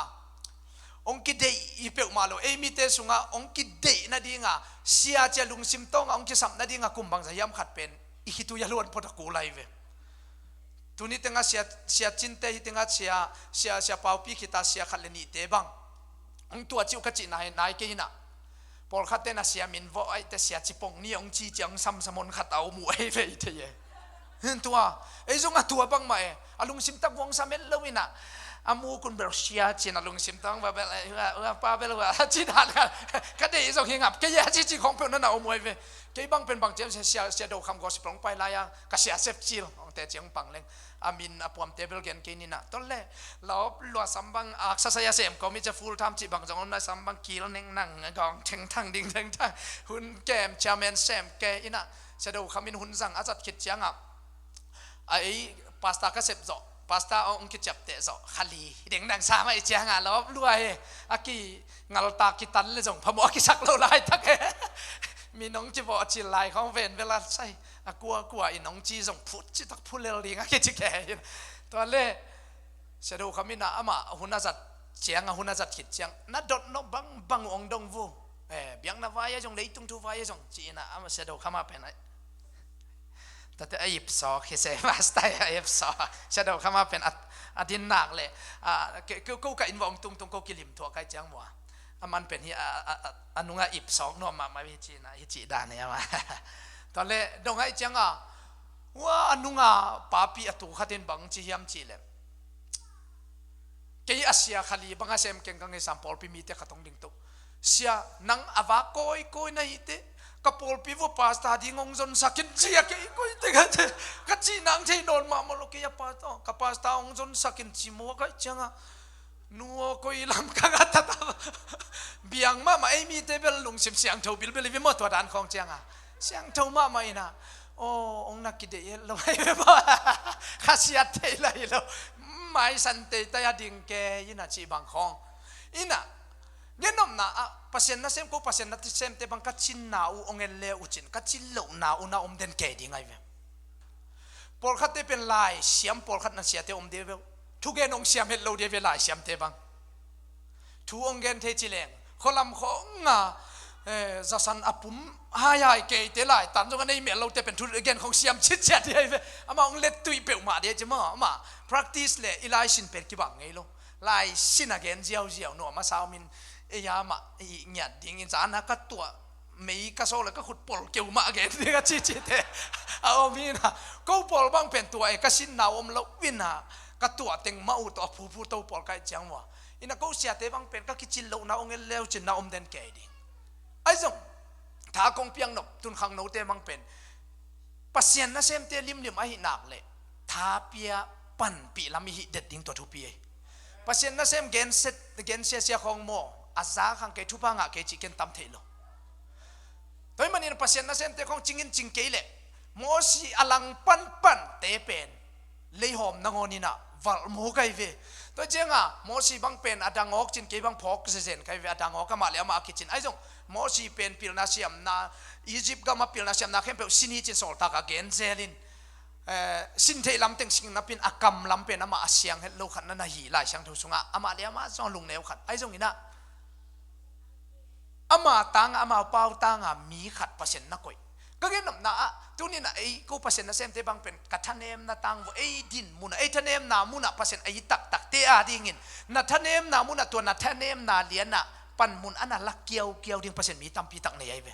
hong kideih i peuhmah lo ei mite sungah hong kideih nadinga sia cia lungsim tawnga hong kisap nadinga kum bangza hiam khat pen i khitui a luan phot a kul ai ve. Tuni tengah sia sia cinte hi tengah sia sia sia paupi khita sia khat le nihte bang hong tua ciuh ka cih nai nai kei hinah. Pawlkhatte na sia min vawh aihte sia cipong ni hong ci cia hong samsamon khat a om uh ei vei thei e. Tua ei zong a tua bangmah e a lungsim tak vuang sa met lo inah a mukun bel sia cin a lungsim tang va bel pa bel va ci dan ka dei zong hi ngap kei a ci ci khong peuh na na om uh ei ve. Kei bang pen bang ciam sia sia do kham gospel hong pai lai a ka sia sep cil hong te ci hong pang leng a min a puamte bel gen kei ninah tol le lawp lua sam bang a sasai a sem ko mi cia full time cih bang zong hong na sam bang kil neng nang gawng thengthang ding thengthang hun kem chairman sem ke inah sia do khamin hun zang a zat khit ciangah a ei pasta ka sep zawh pasta a hong kiciapteh zawh khali deng nang sa mai ciangah lawp lua he a ki ngaltak kitan le zong phamawh a kisak lo laitak he. Min hong kivawh cil lai khawng ven vel a sai a kuakua in hong ci zong phut citak phulel ding a kici khe hin. Tua le sia do khaminah amah hun a zat ciang a hun a zat khit ciang na dot nop bangbang uh hong dong vu. Eh, biakna vai a zong, leitung thu vai a zong ci-in ah, ama Sia Do Kham a pen ai, tate a ip sawk hi se, pastor a ip sawk. Sia Do Kham a pen a, a din nak le, a, ke, ke, ko ka inn va hong tungtung ko kilim thuah kai ciang mua. A man pen hi a, a, a, a nunga ip sawk nuam mahmah hi ci-in ah, hi cih dan hi ama. Tua le dong ai ciang a, ua, a nunga papi a tu khat in bang ci hiam cih le, kei a sia khali bang a sem keng ka ngeisam pawlpi mite khat hong ding to. Sia, nang a vak kawikawi na hi teh, ka pawlpi vua pastor ding hong zonsak in ci a, kei koi teh ka, ka cih nang thei nawn mahmah lo, kei a pastor, ka pastor hong zonsak in ci mua kai ciang a, nu aw, koi lam ka nga ta ta. Biang mahmah ei mite bel lungsim siangtho bilbel i ve maw tua dan khawng ciang a. Siangtho mahmah in ah, aw, hong na kideih het lo hi ve maw. Khasiat thei lai lo. Maisan tei tai a ding kei in ah cih bang khawng. In ah, gen nopna ah, Pasian nasem ko, Pasian nasemte bang ka cinna uh hong en le uh cin, ka cin lohna uh na om den kei ding ai ve. Pawlkhatte pen laisiam pawlkhat na siate om dia ve uh. Thugen hong siam het lo dia ve laisiamte bang. Thu hong gen thei ci leng, khualam khawng a, eh, zasan a pum hai hai keite lai tan zong a nei mel lote pen thugen khawng siam citciat dia ve. Ama hong lettuih peuhmah dia ci maw, ama practice le i laisin pen kibang ngei lo. Laisin a gen ziauziau nuam a sa om in, ei a mah i ngiat dingin zan a ka tuah mei ka sawk le ka khut pol keu mah gen ding a cicite a om hi na. Ko pawl bang pen tua e ka sinna om lo in a, ka tuah teng mah uh tawh a phuphu to pawl kai ciang mua. In a ko siate bang pen ka kicin lohna hong en leu cinna om den kei ding. Ai zong tha kong piang nop tun khangnote bang pen Pasian nasemte limlim ahi nak le tha pia panpih lam i hih det ding tua thupi ei. Pasian nasem gensia, gensia sia khawng maw, a za khang kei thupha ngah kei cih ken tam thei lo. Tua hi manin Pasian nasemte khawng cingin cing kei leh Mosi a lang panpante pen leihawm nangawn in ah valh maw kai ve. Tua ciang a Mosi bang pen a dang awk cin kei bang phawk zezen kai ve, a dang awk amah le amah a kicin. Ai zong Mosi pen pilna siamna, Egypt gam a pilna siamna khempeuh sin hi cin sawltak a gen zel in, eh, sin theih lam teng sin napin a kam lam pen amah a siang het lo khat na na hi Lai Siangtho sungah, amah le amah zong a lungneu khat. Ai zong in ah ama tang a, ama pau tang a mi khat Pasian na koih. Ka gen nopna ah tuni in ah ei ko Pasian nasemte bang pen ka thanemna tang vua, ei din mun ah, ei thanemna mun ah Pasian a hi taktakte a dingin na thanemna mun ah tua na thanemna lian ah panmun a na lak kiaukiau ding Pasian mi tampi tak nei ai ve.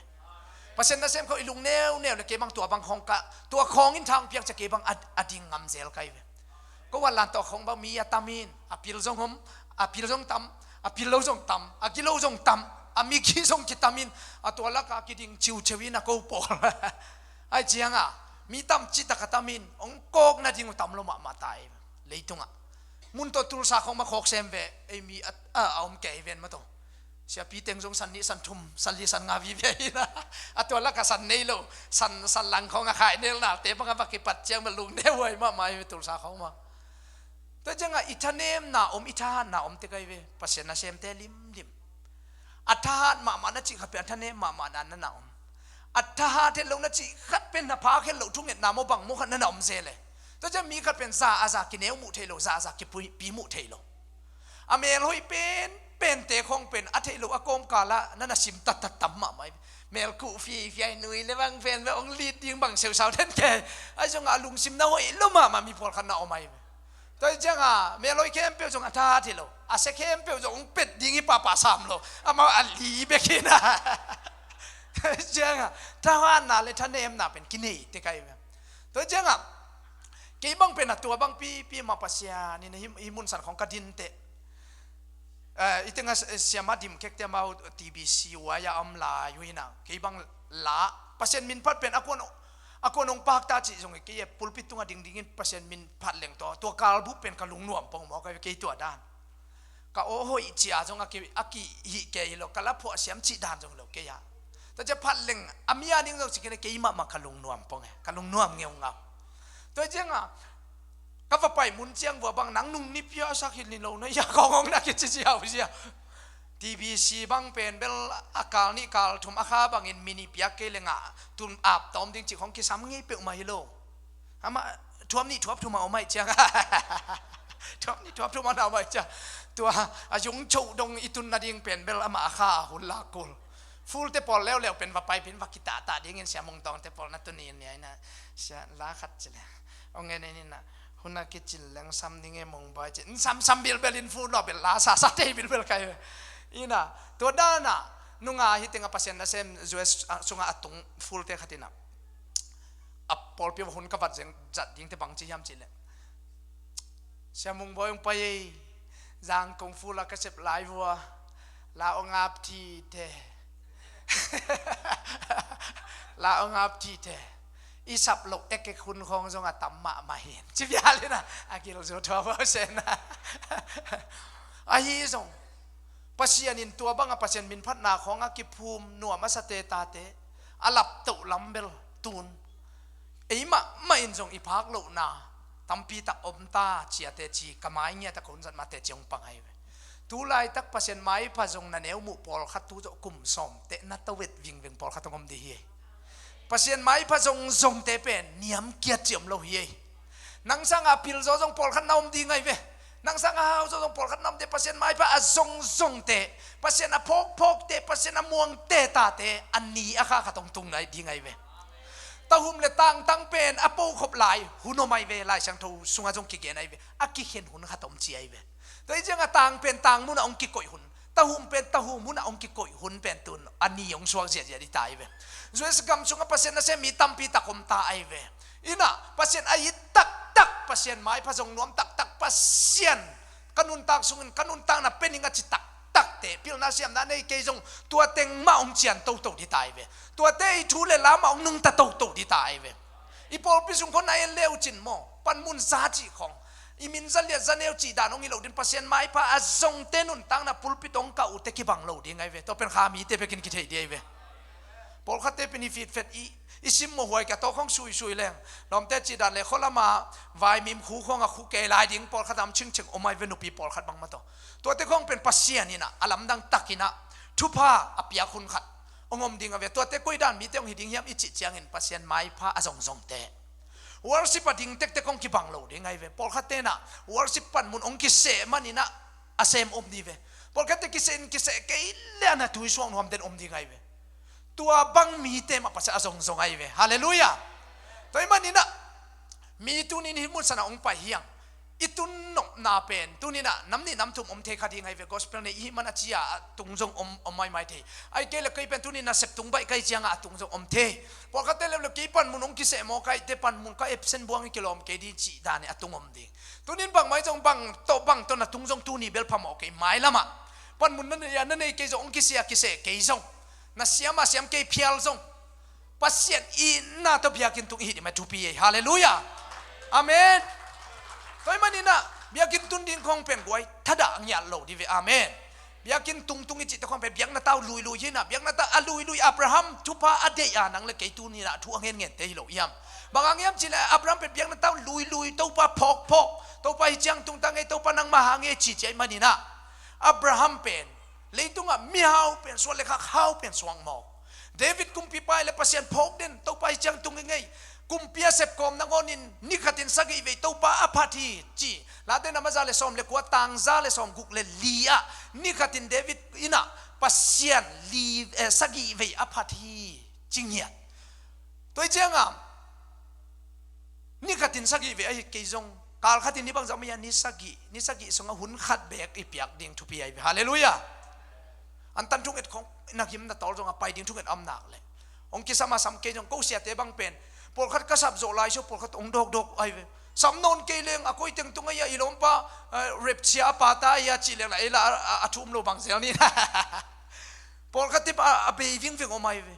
Pasian nasem khawng i lungneuneu le kei bang tua bang khawng ka, tua khawng in thang piak cia kei bang a, a ding ngam zel kai ve. Ko a lan tawh khawng bang mi a tam in, a pil zong om, a pil zong tam, a pil lo zong tam, a kilo zong tam, a miki zong kitam in, a tua laka kiding ciuciu in a ko pawl. Ai ciang a mi tam citak a tam in hong kawk nading uh tam lo mahmah ta ei. Leitungah mun tawh Tulsa khawng ma khawk sem ve, ei mi a, a, a om kei ven ma tawh. Siapi teng zong san nih san thum, san li san nga vive hi na. A tua laka san nei lo, san, san lang khawng a khaih nel nalte bang a va kipat ciang ma lungneu huai mahmah hi ve Tulsa khawng ma. Tua ciang a i thanemna om, i thahatna om te kai ve Pasian nasemte limlim. A thahat mahmah na cih khat pen a thanem mahmah na na na om. A thahat het lo na cih khat pen na phak het lo thungetna maw bang maw khat na na om zel e. Tua ciang mi khat pen za a za kineu muh thei lo, za a za kipi muh thei lo. A melhoih pen pente khawng pen a theih loh a kawmkal ah na na sim tattat tam mahmah hi. Mel kuh fifiai nui le bang pen bang hong lit ding bang seusau den kei. Ai zong a lungsim na hoih lo mahmah mi pawlkhat na om ahi. Tua hi ciang a melhoih khempeuh zong a thahat hi lo, a sia khempeuh zong hong pet ding hi pahpah sam lo, amau a li bek hi na. Tua hi ciang a thahatna le thanemna pen kinei te kai. Tua hi ciang a kei bang pen a tua bang pipi mah Pasian in hih, hih mun san khawng ka din teh. Eh, i tengah siamah dim kekte amau T B C Y a om lai uh hi na, kei bang la Pasian min phat pen a kuan, a kuan hong pakta cih zong hi kei e, pulpit tungah dingdingin Pasian min phat leng tawh tua kalbup pen ka lungnuam pong maw kai ve kei tua dan. Ka aw hoih cia zong a ki, a kihih kei hi lo, ka la phuah siam cih dan zong lo kei a. Tua cia phat leng a mi a ding zong cih kei le kei mahmah ka lungnuam pong e, ka lungnuam ngeungau. Tua ciang a ka va pai mun ciang vua bang nang nung ni pia sak hi ni lo na ia kong hong na kici cia uh cia. T B C bang pen bel a kal nih kal thum a kha bangin mi nih piak kei le ngah tun ap tawm ding cih khong kisam ngei peuhmah hi lo. Amah thuam nih thuap thum a om aih ciang. Thuam nih thuap thum a na om aih ciang. Tua a yung cho dong i tun nading pen bel amah a kha a hun la kul. Full te pawl leuleu pen va paipin va kitahtah dingin Sia Mung Tawng te pawl na tuni in nia ina. Sia la khat ci le. Ong en ina. Hun a kicin leng sam ding e Mung Bawi ci. N sam sam bilbel in full lo bel la sa sa te bilbel kai. Ina. Tua dana nunga hi tenga Pasian nasem U S sunga a tung full te khat ina. A pawlpi hun ka vat zeng zat ding te bang ci hiam ci le. Sia Mung Bawi ong pai ei, Zangkong full a ka sep lai vua, la ong ap ti te. La ong ap ti te. I sap loh ekek hun khawng zong a tam mahmah hin. Ci bia le na, a gil zo thua bo se na. Ahi zong, Pasian in tua banga Pasian minphatna khawng a kiphum nuam a sate tate, a laptoh lam bel tun. Ei mahmah in zong i phak lohna tampi tak om ta ciate ci ka mai ngiat a ka hun zat mate ci hong pang ahi ve. Tu laitak Pasian maipha zong na neu muh pawlkhat tu zawh kum sawm te na tawet vingveng pawlkhat hong om dih hi. Pasian maipha zongzongte pen niam kiat ci om lo hi ei. Nang sanga pil zaw zong pawlkhat na om ding ahi ve. Nang sanga hau zaw zong pawlkhat na om dih, Pasian maipha a zongzongte, Pasian a phawkphawkte, Pasian a muangte tate a ni a kha khat hong tung ding ahi ve. Tahum le tangtang pen a pokhop lai hun om ahi ve, Lai Siangtho sunga zong kigen ahi ve. A kikhen hun khat om ci ahi ve. Tua hi cianga tang pen tang munah hong kikoih hun, tahum pen tahum munah hong kikoih hun pen tun a ni hong suak ziahziah dih ta ahi ve. U S gam sungah Pasian nasem mi tampi tak om ta ahi ve. Inah Pasian a it taktak, Pasian maipha zong nuam taktak, Pasian ka nuntak sungin ka nuntakna pe ning a ci taktakte, pilna siamna nei kei zong tua teng mah hong cian toto dih ta ahi ve. Tuate i thu le la mah hong nungta toto dih ta ahi ve. I pawlpi sung khawng na en leucin maw, panmun za cih khawng, i min za liat za neu cih dan hong hi lo din, Pasian maipha a zongte nuntakna pulpit hong kah uhte kibang lo ding ahi ve. Tua pen kha mite bekin kithei dih ahi ve. Pawlkhatte pen i fitfet i, i sim mawh huai ka tawk hong suisui leng, lawmte cih dan le khualama vaimim khu khawng a khu kei lai ding pawlkhat am chingching om ahi ve, nupi pawlkhat bangmah tawh. Tuate khawng pen Pasian inah a lamdang takinah thupha a piak hun khat hong om ding a ve. Tuate koi dan mite hong hi ding hiam i cih ciangin Pasian maipha a zongzongte, worship a ding tektek hong kibang lo ding ahi ve. Pawlkhatte nah worship panmun hong kiseh maninah a sem om dih ve. Pawlkhatte kiseh in kiseh kei le a na tui suak nuam den om ding ahi ve. Tua bang mite mah Pasian a zongzong ahi ve. Halleluiah. Tua hi maninah mi tunin hih mun sanah hong pai hiang i tun nopna pen tuninah nam nih nam thum om thei kha ding ahi ve. Gospel nei ihi man a cia a tung zong om, om maimai thei. Ai kei le kei pen tunin nasep tung baih kai ciangah a tung zong om thei. Pawlkhatte leuleu kei panmun hong kiseh maw, kaite panmun ka absent buang i kilawm kei ding cih danih a tung om ding. Tunin bangmai zong bang tawh bang tawh na tung zong tuni bel phamawh kei, mailamah panmun na nei a na nei kei zong hong kiseh a kiseh kei zong, na siam a siam kei phial zong Pasian itna tawh biakinn tung i hi dih mah thupi ei. Halleluiah. Amen. Tua hi maninah biakinn tun ding khawng pen guai thadah ngiat lo dih ve. Amen. Biakinn tungtung i cihte khawng pen biakna tau luilui hinah, biakna tau a luilui Abraham thupha a deih a nang le kei tuninah thu a ngengente hi lo hiam? Bang hang hiam cihleh Abraham pen biakna tau luilui, Topa phawkphawk, Topa hi ciang tungta ngei, Topa nangmah hang ngei ci ci ahi maninah Abraham pen leitungah mihau pen suak le khak hau pen suak mawk. David kumpipa i le Pasian phawk den, Topa hi ciang tung i ngei. Kumpi a sepkawm nangawnin nikhatin sagih vei Topa a phat hi ci. Late na maza le sawm le kua tangza le sawm guk le li ah nikhatin David inah Pasian li, eh, sagih vei a phat hi ci ngiat. Tua hi cianga nikhatin sagih vei ahi kei zong, kalkhatin ni bangzah mah hian ni sagih, ni sagih sungah hun khat beek i piak ding thupi ahi ve. Halleluiah. Antan thunget khong na gim na tawl zong a pai ding thunget a om nak le hong kisam a sam kei zong ko siate bang pen pawlkhat ka sap zawh lai sio pawlkhat hong dawkdawk ahi ve. Sam nawn kei leng a koi teng tung ahi a i lawmpa, eh, rep cia a pata ahi a cih leng la ei la a, a, a thu um lo bang zel ni. Pawlkhat tip a, a bei vingving om ahi ve.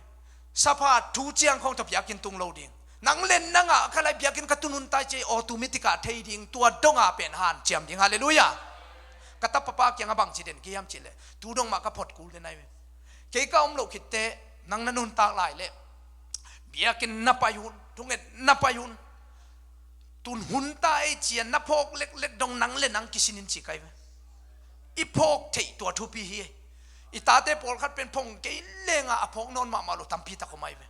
Sapha thu ciang khawng tawh biakinn tung lo ding. Nang len nangah ka lai biakinn ka tun hun tai ci ei, automatic ah thei ding, tua dongah pen hanciam ding. Halleluiah. Ka tapa pa kiangah bang ci den kei hiam cihleh tu dong mah ka phot kul den ahi ve. Kei ka om loh khitteh nang na nuntak lai leh biakinn na pai hun, thunget na pai hun, tun hun ta ei cian na phawk leklek dong nang le nang kisinin ci kai ve. I phawk theih tua thupi hi. I tate pawlkhat pen phong kei lenga a phawk nawn mahmah lo tampi tak om ahi ve.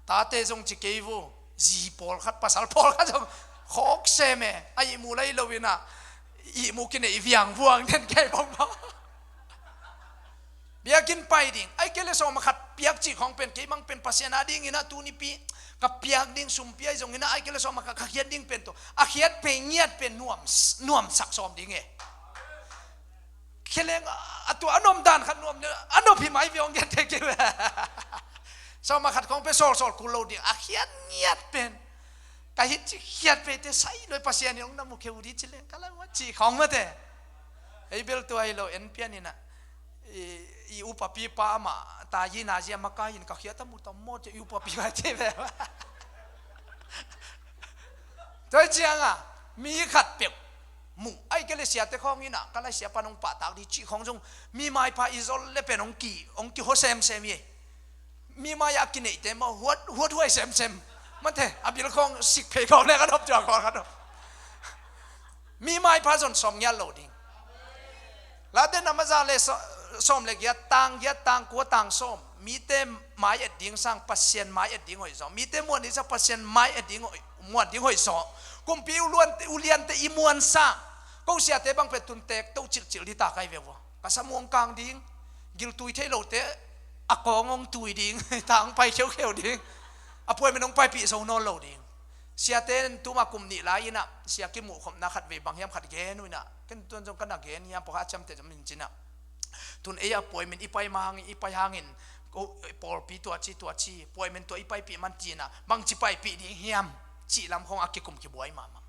Tate zong ci kei vo, zi pawlkhat pasal pawlkhat zong khawk sem e, a ihmu lai lo inah ihmu kinei viangvuang den kei bawk maw. Biakinn pai ding, ai kei le sawm a khat piak cih khawng pen, kei mang pen Pasian a dingin ah tunipi ka piak ding sumpi ahi zongin ah, ai kei le sawm a khat ka khiat ding pen tawh, a khiat pei ngiat pen nuam, nuamsak sawm ding e. Kheleng a tua a nuam dan khat nuam, a nuam hi mai ve hong gen thei kei ve. Sawm a khat khawng pen sawlsawl kul lo ding, a khiat ngiat pen. Ka hih ci khiat pei te sai loi Pasian in hong na mu kheu di ci leng ka lai ua ci khawng mate. Ei bel tua hi lo en pian in ah. I, i upapi pa amah ta yi na zia makai in ka khiat a mu tam maw ci i upapi ngai ci ve. Tua hi ciang a mi khat peuh mu ai kei le siate khawng in ah ka lai sia pan hong pahtak di ci khawng zong mi maipha i zol le pen hong ki, hong ki ho semsem hi. Mi mai a kineihte maw huat, huat huai semsem. Mate, a bil khawng sik phei khawng le ka dop tua khawng ka dop. Mi maipha zon sawm ngiat lo ding. Late na maza le sa-, sawm le giat tang, giat tang, kua tang sawm. Mite mai et ding sang Pasian mai et ding hoih zaw. Mite muan ding sang Pasian mai et ding hoih, muan ding hoih zaw. Kumpi u luan, u liante i muan sang. Ko siate bang pe tun tek to cilcil di ta kai ve vua. Ka samuang kang ding. Giltui thei lote a kawng hong tui ding, ta hong pai kheukheu ding. A puai men hong paipih zo nawn lo ding. Siate in tuma kum nih lai in ah sia kimuh khopna khat vei bang hiam khat gen uh in ah, ken tuan zong ka na gen hiam pawh kha a ciamteh zong min cin ah. Tun ei a puai men i pai ma hangin, i pai hangin ko pawlpi tua ci, tua ci, puai men tua i paipih man ci in ah, bangci paipih ding hiam cih lam khawng a kikum kibuai mahmah.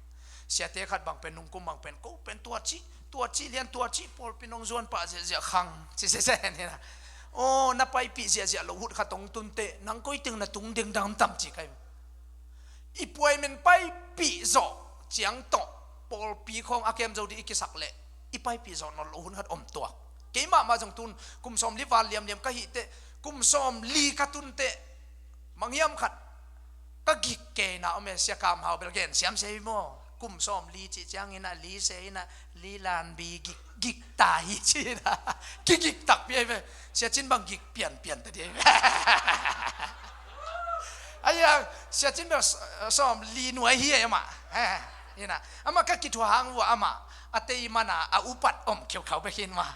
Siate khat bang pen nungkum bang pen ko pen tua ci, tua ci lian tua ci pawlpi nong zuan pah ziahziah khang ci sese ni na. Aw na paipih ziahziah lo hut khat hong tunte nang koi teng na tung dengdang tam ci kai. I puai men paipih zawh ciang tawh pawlpi khawng a kem zo dih i kisak leh i paipih zawh nawn lo hun khat om tuak. Kei mahmah zong tun kum sawm li val liamliam ka hih teh kum sawm li ka tun teh manghiam khat ka gik keina om e, Sia Kam Hau bel gen siam se hi maw? Kum sawm li cih ciangin ah li se in ah li lanbi gik, gik ta hi ci in ah kigik takpi ahi ve. Sia Cin bang gik pianpian ta di ahi ve. Ahi a Sia Cin bel s-, sawm li nuai hi e amah. He, in ah amah ka kithuah hang uh a amah a tei man a a upat om kheukhau bek hi in mah.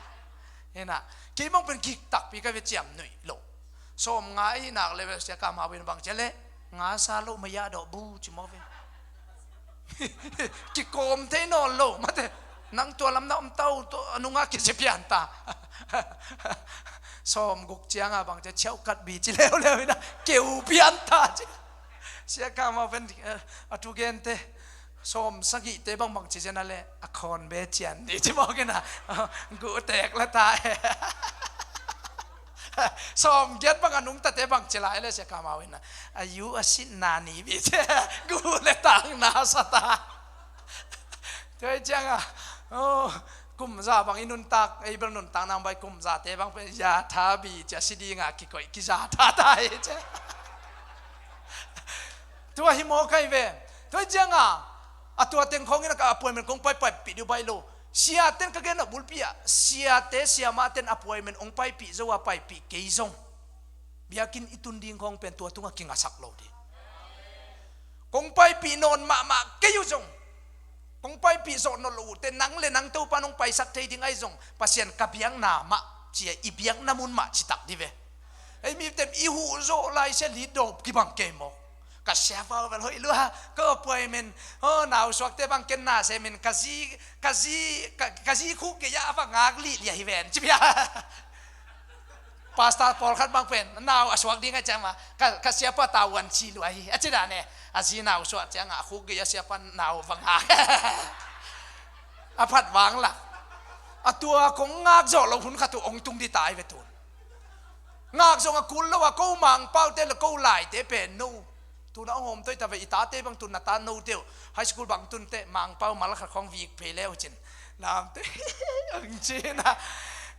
In ah kei mong pen gik takpi ka ve ciam nuih lo. Sawm nga ahi nak le sia Kam Hau in bang cia le nga sa lo maya dawh bu ci mawk ve. Kikawm thei nawn lo mate. Nang tua lam na om tau tua a nungah kici pian ta. Sawm guk cianga bang cia ciauh kat bi ci leuleu in ah keu pian ta ci. Sia Kam Hau pen, eh, a thu gente sawm sagihte bangbang ci zen a le a khawn be cian ni ci mawk in ah guhtek la ta e. Sawm giat bang a nungtate bang ci lai le sia Kam Hau in ah a yu a sin na ni bi ci guh le tang na sa ta. Tua hi ciang a, oh, kum za bang i nuntak, ei bel nuntak nang bai kum zate bang pen ya tha bi cia si ding a kikoih kiza tha ta hi cia. Tua hi maw kai ve. Tua hi ciang a, a tua teng khawng in a ka appointment kong paipaipih dih baih lo. Siaten ka gen a bulpi ah, siate siamahten appointment hong paipih zo a paipih kei zong biakinn i tun ding khawng pen tua tungah kingasak lo dih. Kong paipih nawn mahmah kei uh zong kong paipih zawh nawn lo uh te nang le nang Topa nong paisak thei ding ahi zong Pasian ka biakna mah cia i biakna mun mah citak dih ve. Ei mite i huh zawh lai sia li dawp kibang kei maw? Ka siapa uh bel hoih lua ka appointment, oh, nausuakte bang ken na semin ka zi, ka zi, ka, ka zi khuk kei a va ngak lih lia hi ven ci bia. Pastor pawlkhat bang pen nau a suak ding a ciang ma ka, ka siapa tauan ci lua hi a ci dan e. A zi nau suak ciang a khuk gei a siapa nau vang a a phat vang lak. A tua kong ngak zawh lo hun khat uh ong tung di tai ve tun. Ngak zong a kul lo a ko Mangpau te le ko Lai te pen no. Tuna ong om toi ta ve i tate bang tun na ta no teu. High school bang tun te Mangpau mal khat khong vik phei leu cin. Namte ang cina.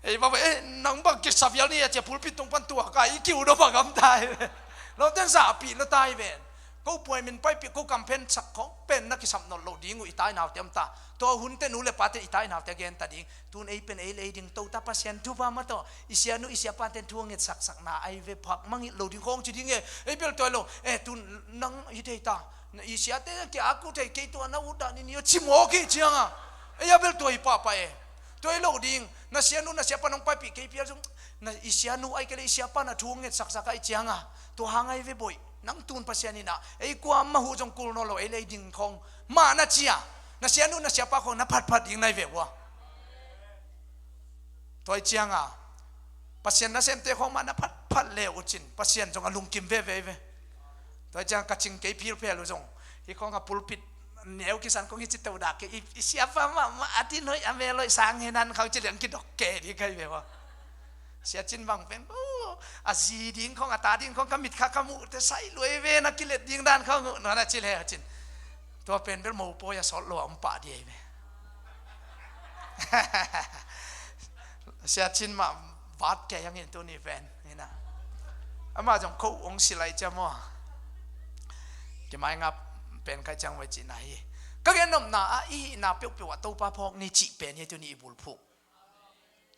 Ei bang eh nang bang kisavial ni a cia pulpit tung pan tua ka i kiu do bang am tai. Lo ten sa pi lo tai ven. Ko puai min pai pi ko kam pen sak khong pen na kisam nawn lo ding uh i tai nau te om ta. Tua hun te nu le pa te i tai nau te gen ta ding. Tun ei pen ei le ei ding to ta Pasian thu pa ma to. I sia nu i sia pa ten thu nget sak sak na ai ve phak mangit lo ding khong ci ding e. Ei bel toi lo. Eh tun nang i thei ta. I siate kia aku thei kei tua na ut dah ni ni ci mawk hi ciang a. Ei a bel tua hi pahpah e. Tua hi lo ding, na sianu na siapa nong paipih kei phial zong, na i sianu ahih kei leh i siapa na thu nget saksak ahih cianga, tua hang ahi ve boih. Nang tun Pasian in ah ei kuamah huh zong kul nawn lo, ei lei ding khawng mah na ci a, na sianu na siapa khawng na phatphat ding na hi ve ua. Tua ahih cianga Pasian nasemte khawng mah na phatphat le uh cin Pasian zong a lungkim veve hi ve. Tua ahih cianga ka cing kei philphel uh zong, hih khawng a pulpit neu kisan khawng hi ci to dah kei, i, i siapa mahmah a din hoih a mel hoih sang hi nan khawng ci liang kidok kei ding ka hi ve ua. Sia Cin bang pen, oh, a zi ding khawng, a ta ding khawng ka mit kha ka muh teh sai luai ve, na kilet ding dan khawng uh na na ci le uh cin. Tua pen bel mopawi a sawt lo a om pah ding ahi ve. Sia Cin mah vat kei hang in tuni pen hi na. Amah zong ko ong silai cia maw. Kimai ngap pen kai ciang vai cihna hi. Ka gen nopna ah i hihna peuhpeuh ah Topa phawk ni cih pen hi tuni i bulphuh.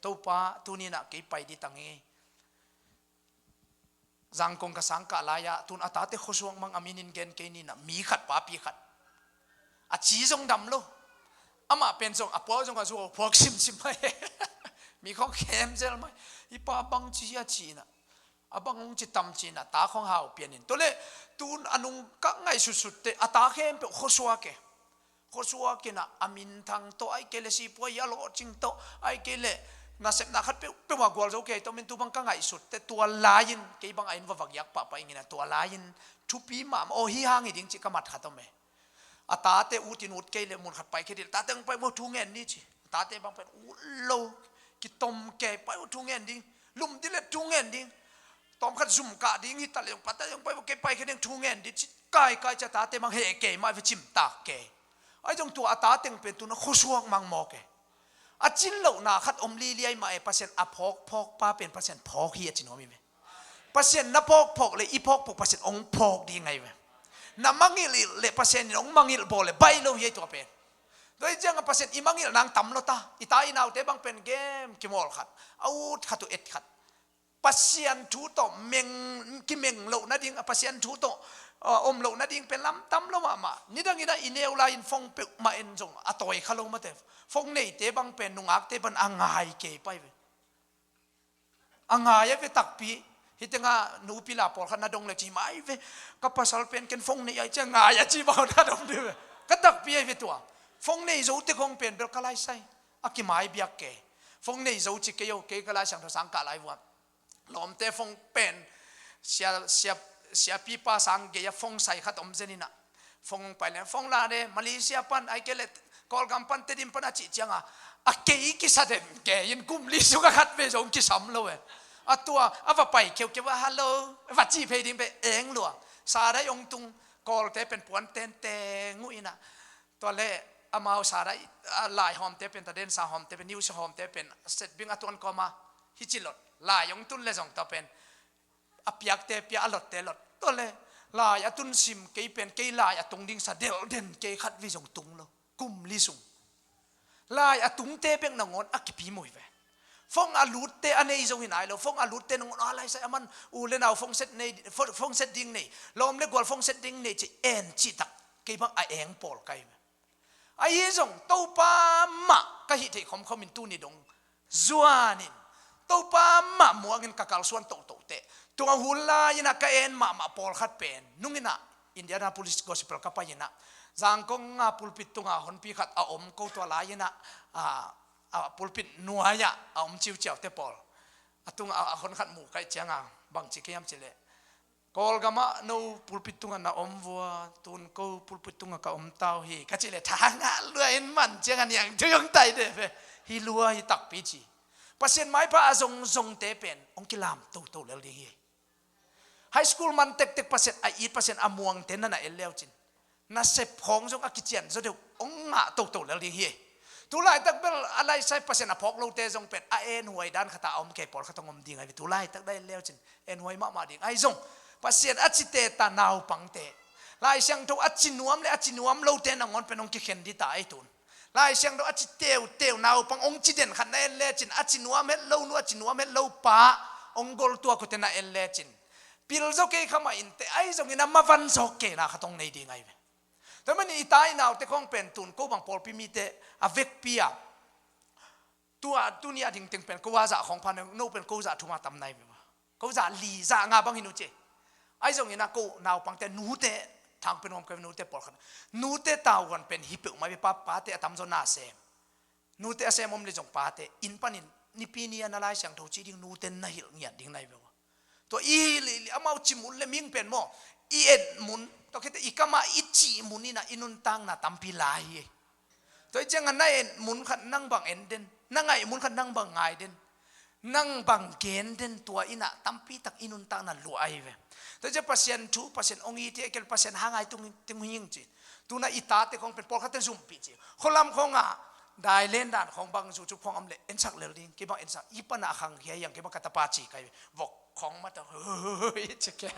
Topa tuni in ah kei pai dih tang hi. Zangkong ka sangkah lai-ah tun a tate khuasuak mang a min in gen kei ni in ah, mi khat papi khat. A ci zong dam lo. Amah pen zong a pua zong a zuau phuak simsim mai. Mi khawng khem zel mai. I pa bang ci a ci in ah, a bang hong ci tam ci in ah, ta khawng hau pian in. Tua leh tun a nung ka ngaihsutsut teh a ta khempeuh khuasuak e. Khuasuak in ah, a minthang tawh, ahih kei leh sipuai a lawhcing tawh, ahih kei leh nasepna khat peuhpeuh a gualzo kei tawh, min tu bang ka ngaihsut teh tua lai-in, kei bang a inn va va giak pahpah ing in ah, tua lai-in thupi mahmah, aw hih hang hi ding cih ka mat khat om e. A tate ut in ut kei leh mun khat pai khe dih leh, tate hong pai vo thu ngen ni ci. A tate bang pen ut lo, kitom kei, pai vo thu ngen ding. Lum dih leh thu ngen ding. Tawm khat zum kah ding hi ta leh zong, pa ta zong pai vo kei pai khe ding thu ngen dih ci. Kaikai ci a tate bang heh kei mah ve, cimtak kei. Ahi zong tua a ta teng pen tun a khuasuak mang mawk e. A cin lohna khat om liliai mah e, Pasian a phawkphawk pa pen Pasian phawk hi a ci nuam hi ve. Pasian na phawkphawk leh i phawkphawk Pasian hong phawk ding ahi ve. Na mangilh leh Pasian in hong mangilh bawl leh baih lo hi ei tua pen. Tua hi ciangah Pasian i mangilh nang tam lo ta. I ta i naute bang pen game kimawl khat, a ut khat uh et khat. Pasian thu tawh meng, kimeng loh nading, a Pasian thu tawh, uh, om loh nading pen lam tam lo mahmah. Nidang in ah i neu lai-in phone peuhmah en zong a tawi kha lo mate. Phone neite bang pen nungakte bang a ngai kei pai ve. A ngai a ve takpi. Hih tengah nupi la pawlkhat na dong le ci mai ve. Ka pasal pen ken phone nei ai ci a ngai a ci bang na dong dih ve. Ka takpi ai ve tua. Phone nei zo te khong pen bel ka laisai a kimai biak kei. Phone nei zo ci kei o, kei ka Lai Siangtho sang kah lai vuah. Lawmte phone pen sia, sia, siapipa sang gei a phone sai khat om zen in ah. Phone pai leng phone la de, Malaysia pan, ahih kei leh Kawlgam pan, Tedim pan a cih ciangah, a kei kisa den kei in kum li sungah khat vei zong kisam lo e. A tua a va pai keukeu a, hello va cih phei ding pen eng lua. Sa dai ong tung, Kawlte pen puan tenteng uh in ah. Tua leh amau sa dai, a, lai hawmte pen, ta den sa hawmte pen, news hawmte pen setbing a tuan kawma hi ci lot. Lai ong tun leh zong tua pen a piakte pia, a lotte lot. Tua leh lai a tun sim kei pen, kei lai a tung ding sa delh den kei khat vei zong tung lo. Kum li sung. Lai a tungte bek nangawn a kipi mui ve. Phone a lutte a nei zo hi nai lo. Phone a lutte nangawn a laisai a man u le nau phone set nei, phone, phone set ding nei. Lawm le gual phone set ding nei ci en cihtak. Kei bang a eng pawl kai ve. Ahi zong Topa mah ka hih theih khomkhom in tuni dong zuanin Topa mah muangin ka kalsuan tohtoh teh. Tua hun lai-in ah ka en mahmah pawlkhat pen nung in ah Indianapolis Gospel ka pai in ah, Zangkong a pulpit tungah honpi khat a om ko, tua lai-in ah, a, a pulpit nuai-ah a om ciuciaute pawl a tungah a, a hon khat muh ka hih ciangah bangci ka hiam cih leh, Kawlgamah no pulpit tungah na om vua, tun ko pulpit tungah ka om tau hi, ka cih leh tha ngah lua in man ciangah niangtui hong tai deh ve. Hi lua hi takpi ci. Pasian maipha a zongzongte pen hong kilam toto lel ding hi. High school man tektek Pasian a it, Pasian a muangte na na en leu cin, nasep khawng zong a kician zaw deuh hong ngah toto lel ding hi. Tu laitak bel a laisai Pasian a phawk lote zong pen a enhuai dan khatah a om kei pawlkhat hong om ding ahi ve. Tu laitak dah en leu cin enhuai mahmah ding ahi zong, Pasian a cite ta naupangte, Lai Siangtho a ci nuam le a ci nuam lote nangawn pen hong kikhen dih ta ahi tun. Lai Siangtho a ci teuteu naupang hong ci den khat na en lecin, a ci nuam het lo nu, a ci nuam het lo pa hong gol tuak uh teh na en lecin, pil zaw kei kha mah in teh ahi zongin a mavan zawk keina khat hong nei ding ahi ve. Tua manin i ta i naute khawng pen tun ko bang pawlpi mite a vekpi a, tua tuni a dingteng pen ko a zah khawng pha, no pen ko zah thum a tam nai ve maw. Ko zah li zah nga bang hi nu ci. Ahi zongin a ko naupangte, nute, thang pen om ka nute pawlkhat, nute tau huan pen hi peuhmah ve, pa, pate a tamzaw na sem. Nute a sem om le zong pate inn panin Nipi ni a na Lai Siangtho cih ding nute na hilh ngiat ding nai ve maw. Tua i hilh, hilh, amau cih mun le ming pen maw, i et mun, tua khit teh i kam a i cih mun in ah i nuntakna tampi lai hi. Tua hi ciangah na et mun khat nang bang en den, na ngaih mun khat nang bang ngai den, nang bang gen den, tua in ah tampi tak i nuntakna luah ahi ve. Tua hi ciah Pasian thu, Pasian hong it hi, a kei leh Pasian hang a i tung, tung hing ci. Tu-in ah i tate khawng pen pawlkhatte zumpi ci. Khualam khawng ah dailen dan khawng bang, YouTube khawng om leh ensak lel ding, kei bang ensak, hih pan a khang hi a, kei bang ka tapa ci ka hi ve. Vok khawng mah tawh, hoi, ci kei.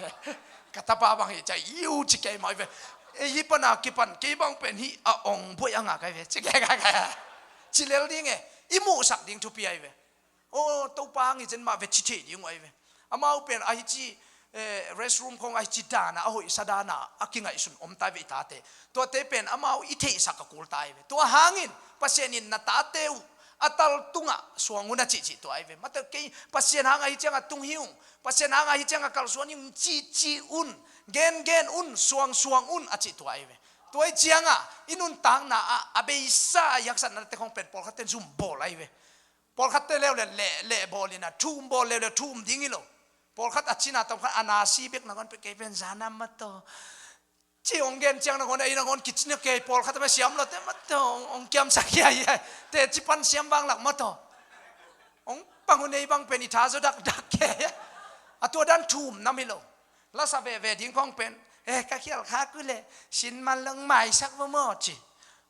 Ka tapa bang hi ciah, iu ci kei mah hi ve. Ei, hih pan a kipan, kei bang pen hih a ong buai a nga ka hi ve, ci kei, ka, ka. Ci lel ding e, i muhsak ding thupi ahi ve. Aw, Topa hang hi ciang mah ve ci thei ding uh ahi ve. Amau pen ahi ci, eh, restroom khawng ahi ci dan a, a hoihsa dan a, a kingaihsun om ta ve i tate. Tuate pen amau i theihsak a kul ta ahi ve. Tua hangin Pasian in na tate uh a tal tungah suang un a cihcih tua ahi ve. Mate kei Pasian hang ahi ciangah tung hi ung, Pasian hang ahi ciangah kalsuan hi ung, cihcih un, gengen un, suangsuang un a cih tua ahi ve. Tua ahi ciangah i nuntakna ah a beisa a i haksatnate khawng pen pawlkhatte zumbawl ahi ve. Pawlkhatte leuleu leh, leh bawl in ah, thum bawl leuleu thum ding hi lo. Pawlkhat a cina tawm khat a na si bek nangawn pek kei pen zana mah tawh. Ci hong gen ciang nangawn, ei nangawn kicina kei, pawlkhat a mah siam lote mah tawh, hong, hong kiamsak hiaihiai. Teci pan siam vanglak mah tawh. Hong pang hun ei bang pen i tha zaw dakdak kei. A tua dan thum nam hi lo. Lasa veve ding khawng pen, eh, ka khial khak uh leh, sin man long maisak va maw ci.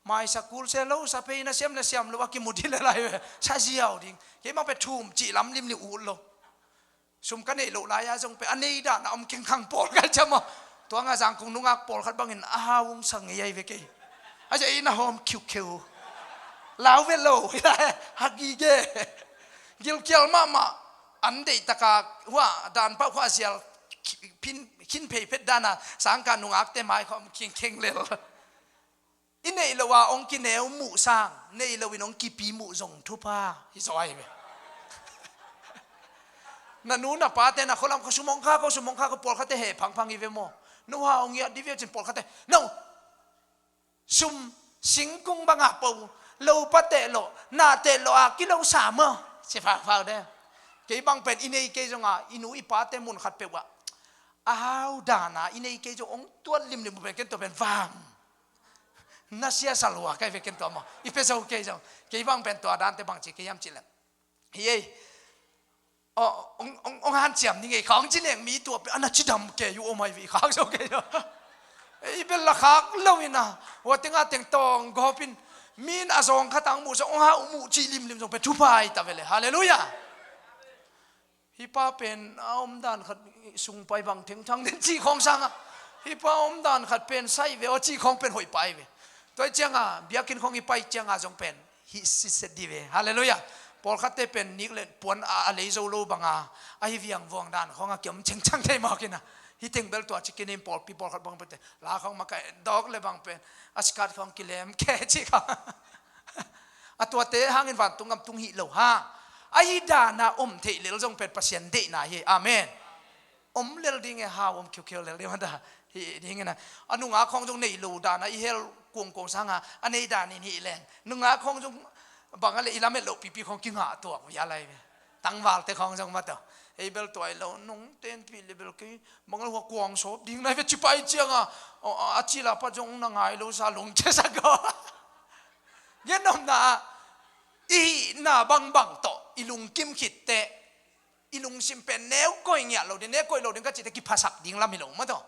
Maisak kul se lo, sa phei na siam na siam lo, a kimu dih le lai ve, sa ziau ding. Kei mah pen thum cih lam limlim ut lo. Sum ka neih loh lai-a zong pen, a nei dan a om khengkhang pawl ka hi ciah maw. Tua nga Zangkong nungak pawlkhat bangin a hau ung sa ngei ahi ve kei. A zia i na hawm khiukheu. Lau ve lo, ha gige. Gilkial mahmah, an deih taka, hua, dan pah hua zial, phin, khin phei phet dana, sangka nungakte mai khawm khengkheng lel. I neih loh a hong kineu muh sang, neih loh in hong kipi muh zong thupha hi zaw ahi ve. Na nu na pate na khualam kha sum hong kha ko, sum hong kha ko, pawlkhatte heh phangphang hi ve maw. No ha hong ngiat dih viau cin pawlkhatte, no. Sum singkung banga po, lo pa teh loh, na teh loh a kilo sa maw. Si phangphang de. Kei bang pen i nei kei zonga, i nu i pate mun khat peuh ah, a hau dana i nei kei zong hong tuat limlim uh pen ken tua pen vam. Na sia sa lua kai ve ken tua maw. I pe zo kei zong. Kei bang pen tua dante bang ci kei hiam cih leh, hi ei, aw, hong, hong, hong hanciam ni ngei khawng ci leng mi tua pen a na cidam kei uh om ahi ve i khak zo kei zong. I bel la khak lo in a, hua teng a teng tawng gawp in, mi in a zawng khat a hong muh zong hong hau muh cih limlim zong pen thupha ahi ta ve le. Halleluiah. Hih pa pen a omdan khat sung pai bang thengthang den cih khawng sangah, hih pa a omdan khat pen saih ve aw cih khawng pen hoih pai ve. Tua hi cianga biakinn khawng i pai cianga zong pen hih sitset dih ve. Halleluiah. Pawlkhatte pen nik le puan a, a lei zo lo banga, ahi viangvuang dan khawng a kiom chengchang thei mawk in a. Hih teng bel tua ci kinin pawlpi pawlkhat bang pete la khawng makaih dawk le bang pen a sikat khawng kilem khe cih khawng. A tuate hangin vantung gam tung hih lo hang, ahi dana om theih lel zong pen Pasian deihna hi. Amen. Om lel ding e, hau om khiukheu lel ding mata. Hi ding ina. A nungak khawng zong nei lo dana i hel kuangkuang sanga a nei danin hih leng, nungak khawng zong banga le i lamet loh pipi khawng kingah tuak via lai ve. Tangvalte khawng zong mata. Ei bel tua i lo nung tenpih le bel kei bang le hua kuang sawp ding nai ve cipai cianga, a, a, a cila pat zong na ngai lo sa lungcia sa ko. Gen omna ah, i hihna bangbang tawh i lungkim khitte, i lungsim pen neu koih ngiat lo ding, neu koih lo ding ka cihte kiphasak ding lam hi lo maw tawh.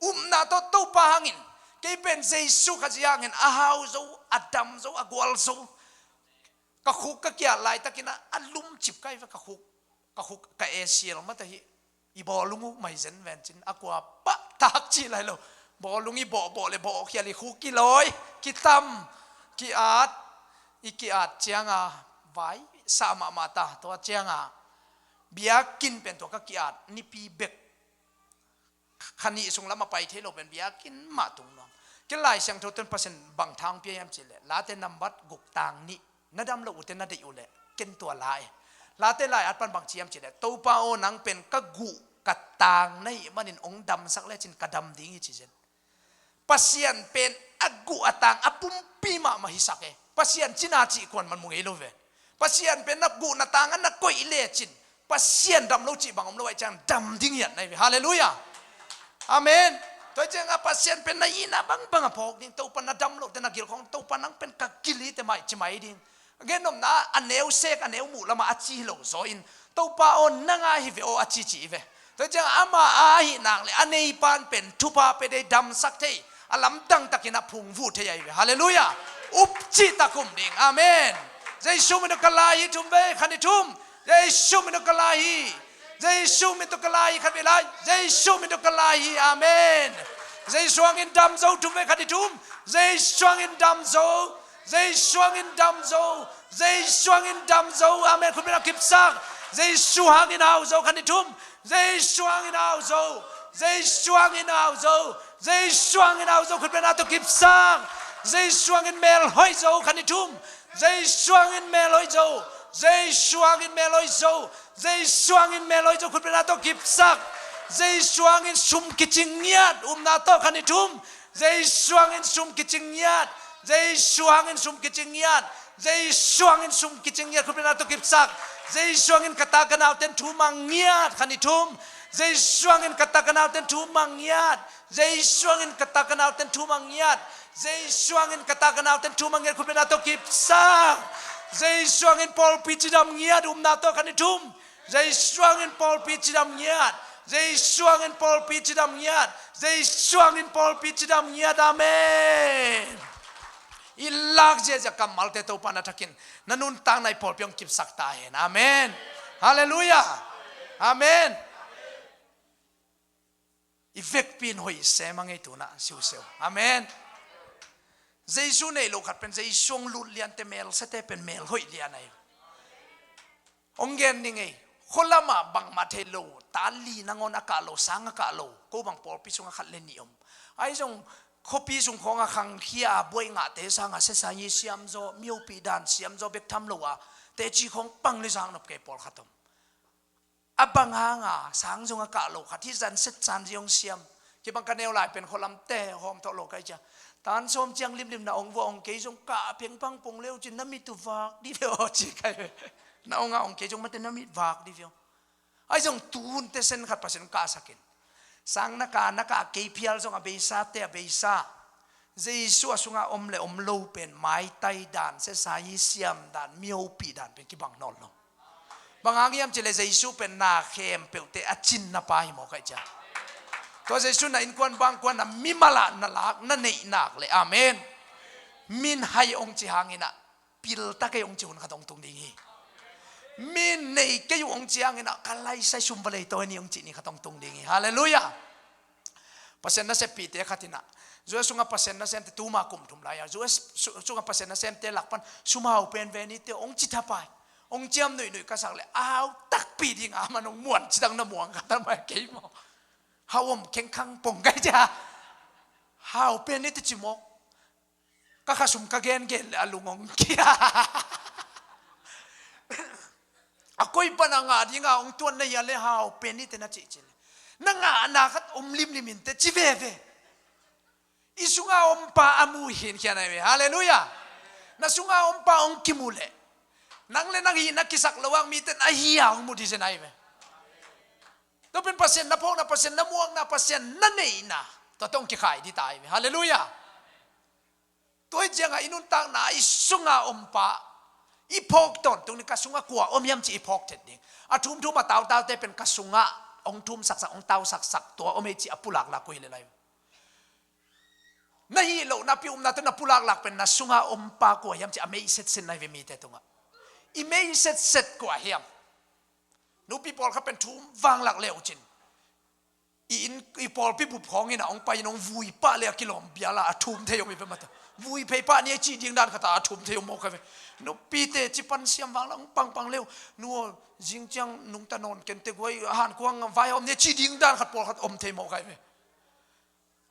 Upna tawh Topa hangin, kei pen Jesu Khazih hangin a hau zo, a dam zo, a gual zo. Ka khuk ka kiat laitakin a, a lumcip ka hi ve ka khuk. Ka khuk ka esial mata hi. I bawlung uh maizen vencin a kua pah tak cih lai lo. Bawlung i bawhbawh le bawhkhial i khuk kilawi, kitam, ki-at, i ki-at cianga vai sa mahmah ta. Tua cianga biakinn pen tua ka ki-at nipi bek, kha nih sung lam a pai thei lo pen biakinn mah tung nuam. Ken Lai Siangtho tun Pasian bang tha hong pia hiam cih leh, Late nambat guk tang nih, na dam lo uh teh na deih uh leh ken tua la e. Late lai-at pan bang ci hiam cih leh, Topa aw, nang pen ka guh ka tang na hih manin hong damsak lecin ka dam ding hi, ci zen. Pasian pen a guh a tang a pumpi mahmah hisak e. Pasian cina cih kuaman mu ngei lo ve. Pasian pen na guh na tang a na koih lecin Pasian dam lo cih bang om lo, ahih ciang dam ding hiat na hi ve. Halleluiah. Amen. Tua ciangah Pasian pen na itna bangbang a phawk ding. Topa, na dam loh teh na gil khong, Topa, nang pen ka gil hi teh mai ci mai ding. A gen nopna, a neu sek, a neu muh lamah a ci hi lo zaw in, Topa aw, nang a hi ve aw, a ci ci hi ve. Tua ciangah ama a ahih nak leh a neipan pen thupha pia thei, damsak thei, a lamdang takin a phungvuh thei ahi ve. Halleluiah. Up cih tak um ding. Amen. Jesu min tawh ka la hi, thum vei, khat, nih, thum. Jesu min tawh ka la hi. Jesu min tawh ka la hi, khat vei, lai. Jesu min tawh ka la hi. Amen. Jesu hangin dam zo, thum vei, khat, nih, thum. Jesu hangin dam zo. Jesu hangin dam zo. Jesu hangin dam zo. Amen. Khut beng na kipsak. Jesu hangin hau zo, khat, nih, thum. Jesu hangin hau zo. Jesu hangin hau zo. Jesu hangin hau zo. Khut beng na tawh kipsak. Jesu hangin melhoih zo, khat, nih, thum. Jesu hangin melhoih zo. Jesu hangin melhoih zo. Jesu hangin melhoih zo. Khut beng na tawh kipsak. Jesu hangin sum kicing ngiat, upna tawh, khat, nih, thum. Jesu hangin sum kicing ngiat. Jesu hangin sum kicing ngiat. Jesu hangin sum kicing ngiat. Khut beng na tawh kipsak. Jesu hangin ka ta ka nauten thu mang ngiat, khat, nih, thum. Jesu hangin ka ta ka nauten thu mang ngiat. Jesu hangin ka ta ka nauten thu mang ngiat. Jesu hangin ka ta ka nauten thu mang ngiat. Khut beng na tawh kipsak. Jesu hangin pawlpi cidam ngiat, upna tawh, khat, nih, thum. Jesu hangin pawlpi cidam ngiat. Jesu hangin pawlpi cidam ngiat. Jesu hangin pawlpi cidam ngiat. Amen. I lak ziahziah kammalte Topa na thakin na nuntakna, i pawlpi hong kipsak ta hen. Amen. Halleluiah. Amen. I vekpi in hoih sem a ngei tunah siuseu. Amen. Jesu neih loh khat pen Jesu hong lut liante, melsiate pen melhoih lian ahi. Hong gen ning ei. Khualamah bangmah thei lo, ta li nangawn a kah lo, sang a kah lo, ko bang pawlpi sungah khat le nih om. Ahi zong khuapi sung khawngah khangkhia a buai ngahte sangah sesai siamzaw, myopi dan siamzaw bek tham lo a, teci khawng pang le zak nop kei pawlkhat om. A bang hanga sang zong a kah lo khat, hih zan set san zia hong siam. Kibang ka neu lai pen khualamte hawm thawh lo kai cia. Tan sawm ciang limlim na ong vua ong kei zong kah phengphang pong leu cin na mit uh vak di veu aw ci kai ve. Na ong a ong kei zong mate na mit vak di veu. Ahi zong tunte sen khat Pasian kahsakin. Sang na kah, na kah kei phial zong a beisate a beisa. Jesu a sungah om le om lo pen maitai dan, sesai siam dan, myopi dan pen kibang nawn lo. Bang hang hiam cih leh Jesu pen na khempeuhte a cinna pa hi mawk ahi cia. Tua Jesu na innkuan bangkuan na mimal ah na lak na neih nak leh, amen, min hai ong ci hangin ah, pil ta kei ong ci hun khat ong tung ding hi. Min nei kei uh ong ci hangin ah, ka laisai sum va lei tawi ni ong ci ni khat ong tung ding hi. Halleluiah. Pasian naseppihte khat in ah, zu sungah Pasian nasemte tuma kum thum lai a, zu sungah Pasian nasemte lak pan sum hau pen ve ni te ong ci thapai. Ong ciam nuihnuih ka sak leh a hau takpi ding a man ong muan ci dang na muang khat a mai kei maw. Hau om khengkhang pong kai cia. Hau pen ni te ci mawk. Ka khasum ka gengen le a lung ong kia. A koi pan a ngah dinga ong tuan na hia le hau pen ni te na cihcih le, na ngahna khat om limlim in te ci veve. I sunga ompa a mu hinkhian ahi ve. Halleluiah. Na sunga ompa ong kimu le, nang le nang hihna kisak lo ang miten a hia ong mu disen ahi ve. Tua pen Pasian na phawkna, Pasian na muakna, Pasian na neihna, tua tawh ong kikhai dita ahi ve. Halleluiah. Tua hi ciangah i nuntakna i sunga ompa, i phawk tawntung ni, ka sungah kua om hiam cih i phawk thet ding. A thumthum a tautaute pen ka sungah ong thum saksak, ong tau saksak, tua om hi cih a pulaklak uh hi le lai. Na hih loh napi upna tawh na pulaklak pen na sungah ompa kua hiam cih a mei setset na hi ve mite tungah. I mei setset kua hiam? Nupi pawlkhat pen thum vanglak le uh cin. I inn, i pawlpi bup khawngin a ong pai in ong vui pah le a kilawm biala a thum thei om i pe mata. Vui phei pah ni a cih ding dan khata a thum thei om mawk a ve. Nupite ci pan siam vang la ong pangpang leu. Nu aw, zing ciang nungta nawn kente guai, a han kuang vai om ni a cih ding dan khat pawlkhat om thei mawk a ve.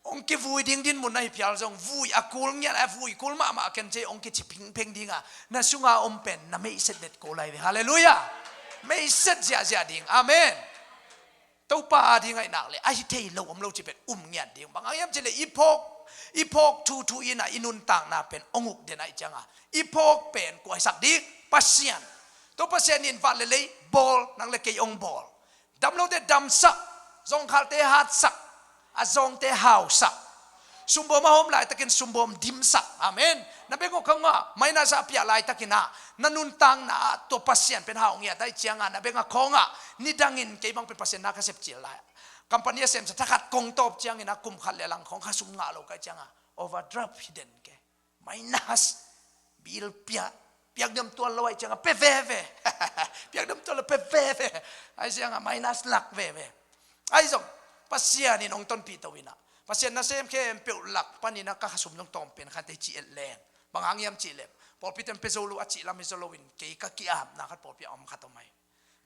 Hong kivui ding dinmun na hi phial zong, vui a kul ngiat a vui kul mahmah ken cei hong kici phingpheng ding a, na sunga om pen na meihset det kul lai ve. Halleluiah. Meihset ziahziah ding. Amen. Topa a ding ahih nak le ahi thei lo om lo ci pen um ngiat ding. Bang hang hiam ci le i phawk, i phawk thuthu in a i nuntakna pen hong uk den ahih cianga, i phawk pen kua hisak ding? Pasian. Tua Pasian in van le lei bawl, nang le kei hong bawl. Damlote damsak, zawngkhalte hatsak, a zawngte hausak. Sumbawm a hawm laitakin sumbawm dimsak. Amen. Na bengawk khawngah minus a piah laitakin ah, na nuntakna ah tua Pasian pen hau ngiat ahih cianga, na bengawk khawngah nidangin kei bang pen Pasian na ka sep cil lai. Company a semsa thakhat kong tawp ciangin ah kum khat le lang khawng khasum ngah lo ka hih cianga, overdraft hi den ke. Minus. Bill piak, piak diam tuan lo ahih cianga pe veve. Piak diam tuan lo pe veve. Ahih cianga minus lak veve. Ahi zong Pasian in hong tonpih to in ah, Pasian nasem khempeuh lak panin ah ka khasum zong tawm pen khat ei ci et leng, bang hang hiam cih leh, pawlpi ten pe zo lo a cih lam hi zo loin kei ka ki-apna khat pawlpi a om khat om ahi.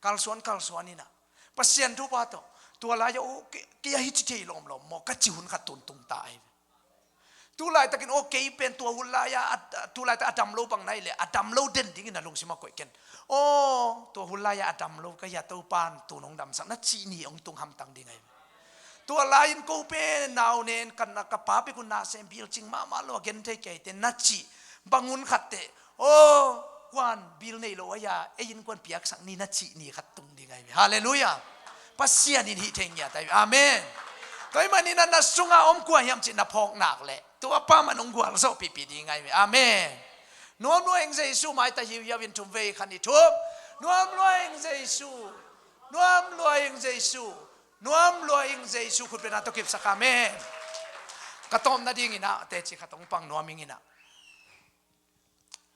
Kalsuan kalsuan in ah, Pasian thupha tawh, tua lai-ah aw kei, kei a hi ci thei lawmlawm maw ka ci hun khat tun tung ta ahi ve. Tu laitakin aw kei pen tua hun lai-ah a, tu laitak a dam lo bang na hih leh a dam lo den dingin a lungsim ah koih ken. Aw tua hun lai-ah a dam lo ka hi a, Topa in tun hong damsak na cih ni hong tung hamtang ding ahi ve. Tua lai-in ko pen nau nen ka na, ka pa bek un na sem, bill cing mahmah lo a gen thei kei te na cih bang hun khat teh, aw kuan bill nei lo ahi a, ei innkuan piaksak ni na cih ni khat tung ding ahi ve. Halleluiah. Pasian in hih thei ngiat ahi ve. Amen. Tua ahih manin ah na sunga om kua hiam cih na phawk nak leh tua pa man hong gualzawhpihpih ding ahi ve. Amen. Nuam lua ing Jesu, mai ta hiuhiau in thum vei khan i thup. Nuam lua ing Jesu. Nuam lua ing Jesu. Nuam lua ing Jesu. Khutbetna tawh kipsak. Amen. Ka tawpna dingin ah teci khat hong pang nuam ing in ah,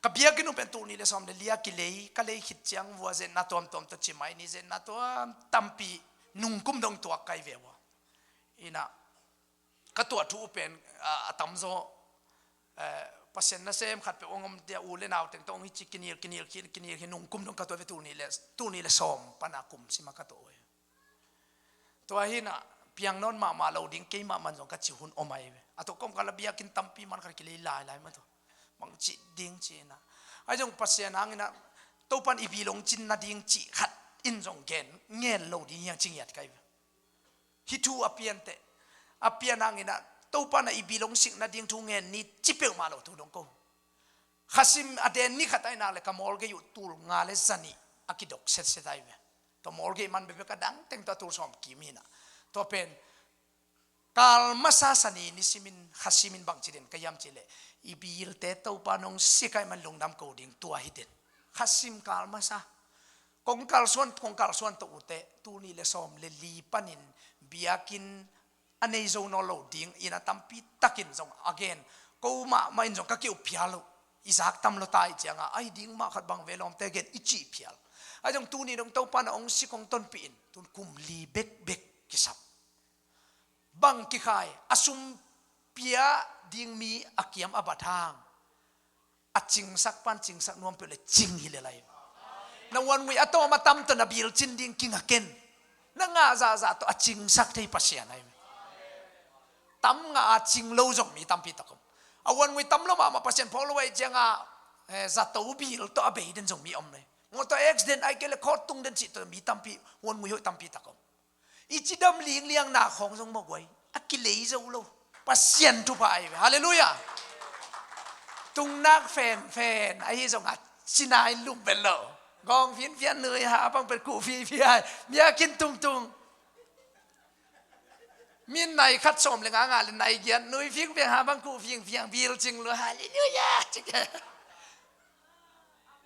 ka biakinn uh pen tul nih le sawm le li a kilei, ka lei khit ciang vua zetna tuamtuam tawh ci mai ni, zetna tuam tampi nungkum dong tuak kai ve vua. In ah ka tuah thu uh pen a, a tamzaw, eh, Pasian nasem khat peuh hong om dia, u le nau teng tawh hong hi ci, kinil, kinil, kinil, kinil hi, nungkum dong ka tuah ve, tul nih le, tul nih le sawm pan a kum sim a ka tuah uh hi. Tua hi in ah piang nawn mahmah lo ding, keimah man zong ka ci hun om ahi ve. A tawh kawmkal a biakinn tampi man khat kilei lailai mah tawh, bang cih ding ci in ah, ahi zong Pasian hangin ah Topa in i bill hong cin nading cih khat in zong gen, ngen lo ding hi hang ci ngiat ka hi ve. Hih thu a pian teh, a pian hangin ah Topa in ah i bill hong sik nading thu ngen ni ci peuhmah lo thu dong ko. Khasim a den ni khat ahih nak leh ka mortgage uh tul nga le za nih a kidok setset ahi ve. Tua mortgage man bekbek a dang teng tawh a tul sawm kim hi in ah, tua pen kal masa sani nisimin, khasimin bang ci den ka hiam cih leh, i bill te Topa in hong sik ahih man lungdam ko ding, tua hi den. Khasim kal masa. Kong kalsuan, kong kalsuan tawh uh teh tul nih le sawm le li panin biakinn a nei zo nawn lo ding in a, tampi takin zong a gen. Ko mahmah in zong ka ki-up phial uh. I zak tam lo ta ahih cianga, ahi ding mah khat bang ve lawmte gen i cih phial. Ahi zong tuni dong Topa in ah hong sik hong tonpih in, tun kum li bekbek kisap. Bang kikhai, a sum pia ding mi a kiam a bat hang, a cingsak pan cingsak nuam peuh le cing hi lel ahi. Na uannguih a tawm a tam tawh na bill cin ding kinga ken. Na ngah zahzah tawh a cingsak thei Pasian ahi. Tam ngah a cing lo zong mi tampi tak om. A uannguih tam lo mahmah, Pasian phawk lo ahih cianga, eh, zato bill tawh a bei den zong mi om le. Motor accident ahih kei leh court tung den cih tawh mi tampi, uannguih hoih tampi tak om. I cidam lingliangna khawng zong mawk uh ahi, a kilei zo lo. Pasian thupha ahi ve. Halleluiah. Tungnak fenfen ahi zong a cina in lum vet lo. Gawng finfian nui ha bang pen kuh fifi ahi. Biakinn tungtung, min nai khat sawm le nga ngah le nai giat nui fingfiang ha bang kuh fingfiang, bill cing lo. Halleluiah. Cik.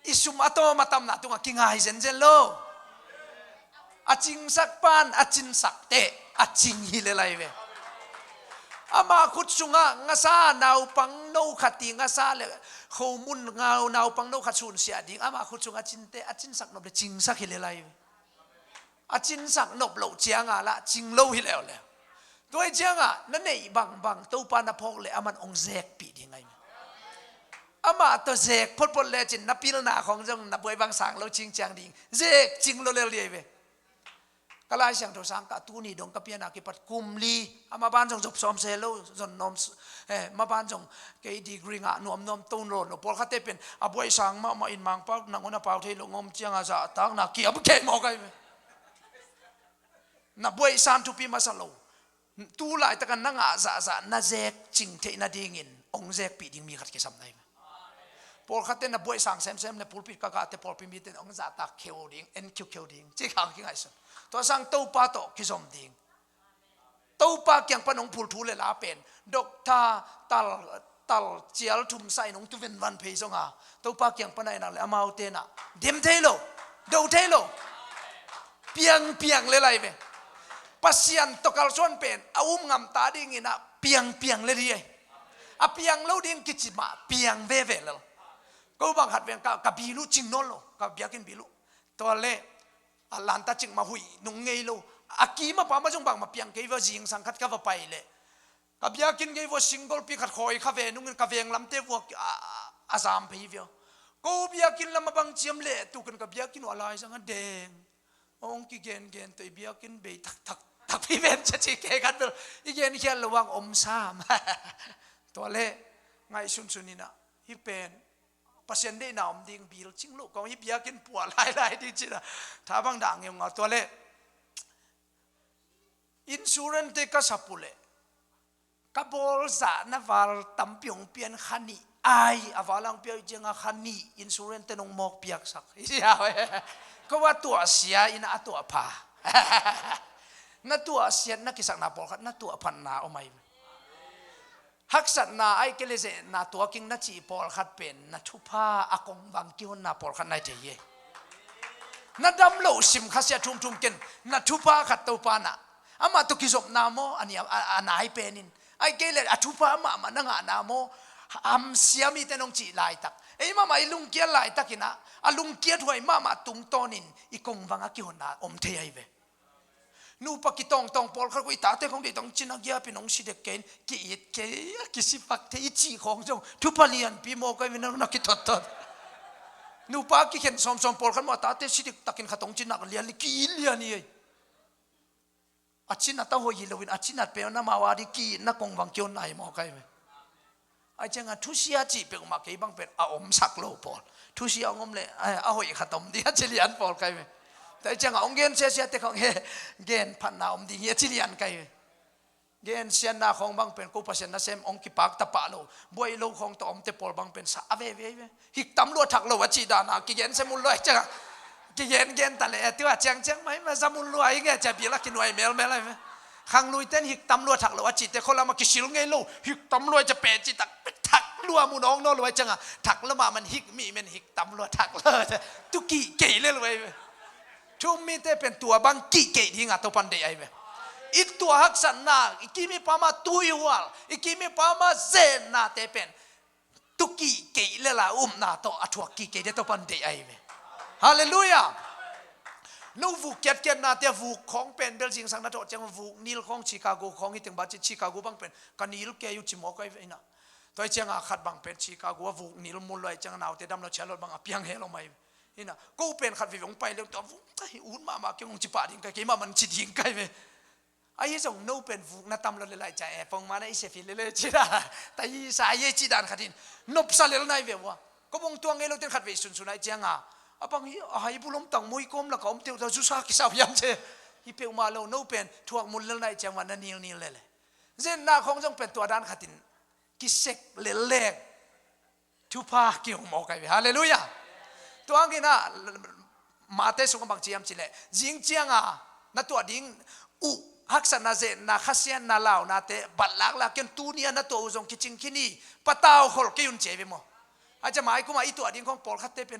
I sum a tawm a tamna tungah kingai zenzen lo. A cingsak pan a cinsak teh a cing hi lel ahi ve. Ama khut sungah ngasa naupang no khat, i ngasa le khomun ngau naupang no khat sunsiah ding ama khut sungah cin teh a cinsak nop le cingsak hi lel ahi ve. A cinsak nop loh cianga lah cing lo hi leuleu. Tua hi cianga na neih bangbang Topa na phawk leh aman hong zekpih ding ahi. Amah tawh zek photphot lecin na pilna khawng zong na buai bang sang lo cingciang ding, zek cing lo lel ding ahi ve. Ka Lai Siangtho sang ka tuni dong ka piana kipat kum li, a maban zong zop sawm se lo, zon nowm s-, eh, maban zong kei degree ngah nuamnuam to nawn lo. Pawlkhatte pen a buai sang mahmah in Mangpau nangawn a pau thei lo ngawm cianga zahtakna kiam kei mawk ai ve. Na buai san thupi masa lo. Tu laitakin na ngah zahzah na zek cing theih nadingin hong zekpih ding mi khat kisam na hi ve. Pawlkhatte na buai sang semsem le pulpit ka kahte pawlpi mite hong zahtak kheu ding, en khiukheu ding ci khang kingaihsun. Tua sang Topa tawh kizom ding. Topa kiang pan hong phul thu le la pen doctor tal, tal cial thum sa in hong tu venvan phei zonga Topa kiang pan a inah le amaute inah dem thei lo, do thei lo. Piangpiang le lai ve. Pasian tawh kalsuan pen a um ngam ta dingin ah piangpiang le dih ai. A piang lo ding kici mah piang veve lel. Ko bang khat veng ka, ka bilu cing nawn lo, ka biakinn bilu. Tua le a lanta cing mah huih nung ngei lo. A kima pa mah zong bangmah piang kei ve, zingsang khat ka va pai leh ka biakinn gei vua single pi khat khawi kha ve nungin ka veng lamte vua a, a, a zam phei via. Ko biakinn lam a bang ciam leh tukin ka biakinn uh a lai zang a deng. Hong kigengen tawh i biakinn bei taktak takpi ven cia ci kei khat bel i gen khial lo ang om sam. Tua le ngaihsunsun inah hi pen Pasian deihna om ding bil cing lo kong hi biakinn puah lailai ding cina tha bang dah ngeungau tua le insurance te ka sap uh leh ka bawlzahna val tampi hong pian kha nih ai a val ang piau cianga kha nih insurance te nong mawk piaksak. Ko a tuahsia ina a tuahpha na tuahsiat na kisakna pawlkhat na tuahphatna om ai. Haksatna ai kei le zehna tuaking na cih pawlkhat pen na thupha a kongvang kihonna pawlkhat nai thei hi. Na dam loh sim khasia thumthum ken na thupha khat Topa na amah tawh kizopna maw a nai penin ai kei le a thupha mahmah na ngahna maw? Hamsia mite nong cih laitak ei mahmah i lungkiat laitakinah a lungkiat huai mahmah tungtawnin i kongvang a kihonna om thei ai ve. Nupa kitawngtawng pawlkhat ko i tate khong deih tawng cina giapin hong si dek kein ki-it kei a kisipak thei i cih khawng zong thupha lianpi maw kai vina na kitottot. Nupa kikhen sawmsawm pawlkhat maw a tate si dek takin khat hong cinak lian ki-it lian i ei. A cinat a hoih hi loin a cinat peuh na mau a di ki-itna kongvang kihonna hi maw kai ve. Ai cianga thusia cih peuhmah kei bang pen a omsak lo pawl thusia hong om le a hoih khat om ding a ci lian pawl kai ve. Tua ai cianga hong gen siasia te khong he gen phatna om ding hi a ci lian kai ve. Gen sianna khong bang pen ko Pasian nasem hong kipak tapah lo buai lo khong tawh omte pawl bang pen sa a veve ve. Hik tam lua thak lo a cih dana kigen se mun lua ai cianga kigen gen ta le tua ciangciang mai ma za mun lua ai nge cia bil a kinuai melmel ai ve. Khangluiten hik tam lua thak lo a cihte kholama kisil ngei lo hik tam lua ai cia peh cih tak thak lua mun awng naw lua ai cianga thak lama man hik mi men hik tam lua thak lo cia tu kih kei le lua ai ve. Thu um mite pen tua bang kih kei dinga Topan deih ai ve. I tua haksatna i kimi pama tui hual i kimi pama zenna te pen tu kih keih lela upna tawh a thuak kih keih dia Topan deih ai ve. Halleluiah. No vuk kiatkiatna tia vuk khawng pen bel zingsang na tawh ciang vuk nil khawng Chicago khawng hi teng ba ci Chicago bang pen ka nil kei uh ci mawk ai ve ina. Tua ai cianga khat bang pen Chicago a vuk nil mun luai cianga naute dam lo cia lo bang a piang he lo mai ve. Ina ko pen khat veve hong pai leu tua vuk ta hi ut mahmah keng hong ci pah ding kai kei mahmah ci ding kai ve. Ahi zong no pen vukna tam lo le lai cia e pongmana i sep hi lele cina. Ta i sa ye ci dan khatin nopsa lel nai ve ua. Ko bong tuang ngei lo ten khat vei sunsun ai cianga a bang hi a hai bulom tang mui kom laka om teu ta zusa kisau hiam ce. Hi peuhmah lo no pen thuak mun lel nai ciangma na nilnil lele. Zenna khong zong pen tua dan khatin kisek lel leng. Thupha kihong mawk ai ve. Halleluiah. Tua hangin ah Mate sungah bang ciam cileh zing cianga na tuah ding uh haksatna zenna khasiatna launate batlak lak kion tunia na tuah uh zong kicing khini patau khol kei un cia ve maw? Aca mai kuma i tuah ding khong pawlkhatte pen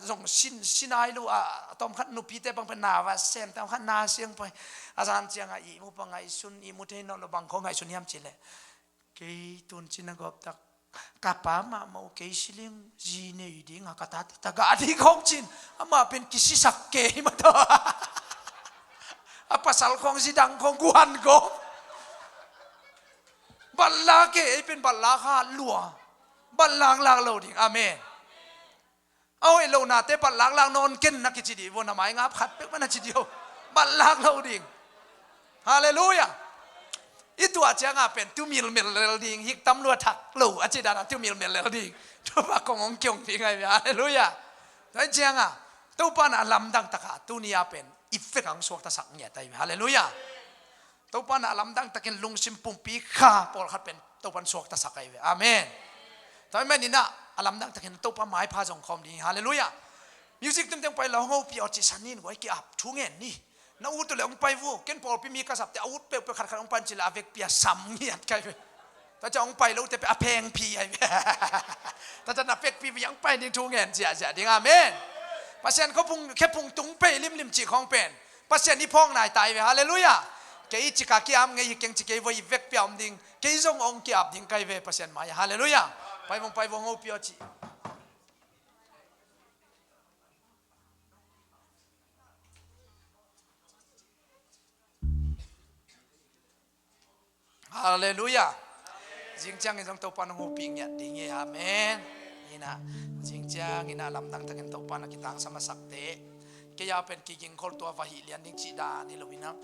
zong sin sinai lu a tawmkhat nupite bang pen na va sem tawmkhat na siang pai a zan cianga i mu pa ngaihsun i mu thei nawn lo bang khong ngaihsun hiam cileh. Kei tun cina gawp tak ka pa mahmah uh kei siling zi nei dinga ka tate tagah ding khawng cin amah pen kisisak kei mataw. A pasal khawng zi dang khawng guan gawp. Batlak e ei pen batlak hat lua. Batlak lak lo ding. Amen. A hoih lo nate batlak lak nawn ken na kici dih vua na mai ngap khat pek ma na ci dih o. Manlak lo ding. Halleluiah. I tuah ciangah pen tumil mel lel ding, hik tam lua thak lo a ci danah tumil mel lel ding. Topa kong hong kiong ding ahi ve. Halleluiah. Tua ciangah Topa na a lamdang takah tuni-ah pen i vek hong suaktasak ngiat ahi ve. Halleluiah. Topa na a lamdang takin lungsim pumpi kha pawlkhat pen Topa in suaktasak ahi ve. Amen. Tua ahih manin ah a lamdang takin Topa maipha zong khawm ding. Halleluiah. Music tumteng pai lo, hong hopih aw ci, sanin guai ki-ap thu ngen ni. Na ut uh le hong pai vua, ken pawlpi mi ka sapte a ut peuhpeuh khatkhat hong pai ci le a vekpi a sam ngiat kai ve. Tua ciang hong pai lote pen a phengphi ahi ve. Tua ciang na vekpi pi hong pai ding thu ngen ziahziah ding. Amen. Pasian khuaphung khephung tung pei limlim cih khawng pen Pasian i phawk nai ta hi ve. Halleluiah. Kei cika ki-am ngei hi keng ci, kei vua i vekpi a om ding, kei zong hong ki-ap ding kai ve Pasian mai-ah. Halleluiah. Pai vong, pai vong, hopih aw ci. Halleluiah. Zing ciangin zong Topa nong hopih ngiat ding hi. Amen. Inah zing ciangin ah lamdang takin Topa na kitangsam a sakte, kei a pen kigingkhol tua va hih lian ding cih dan hi lo inah,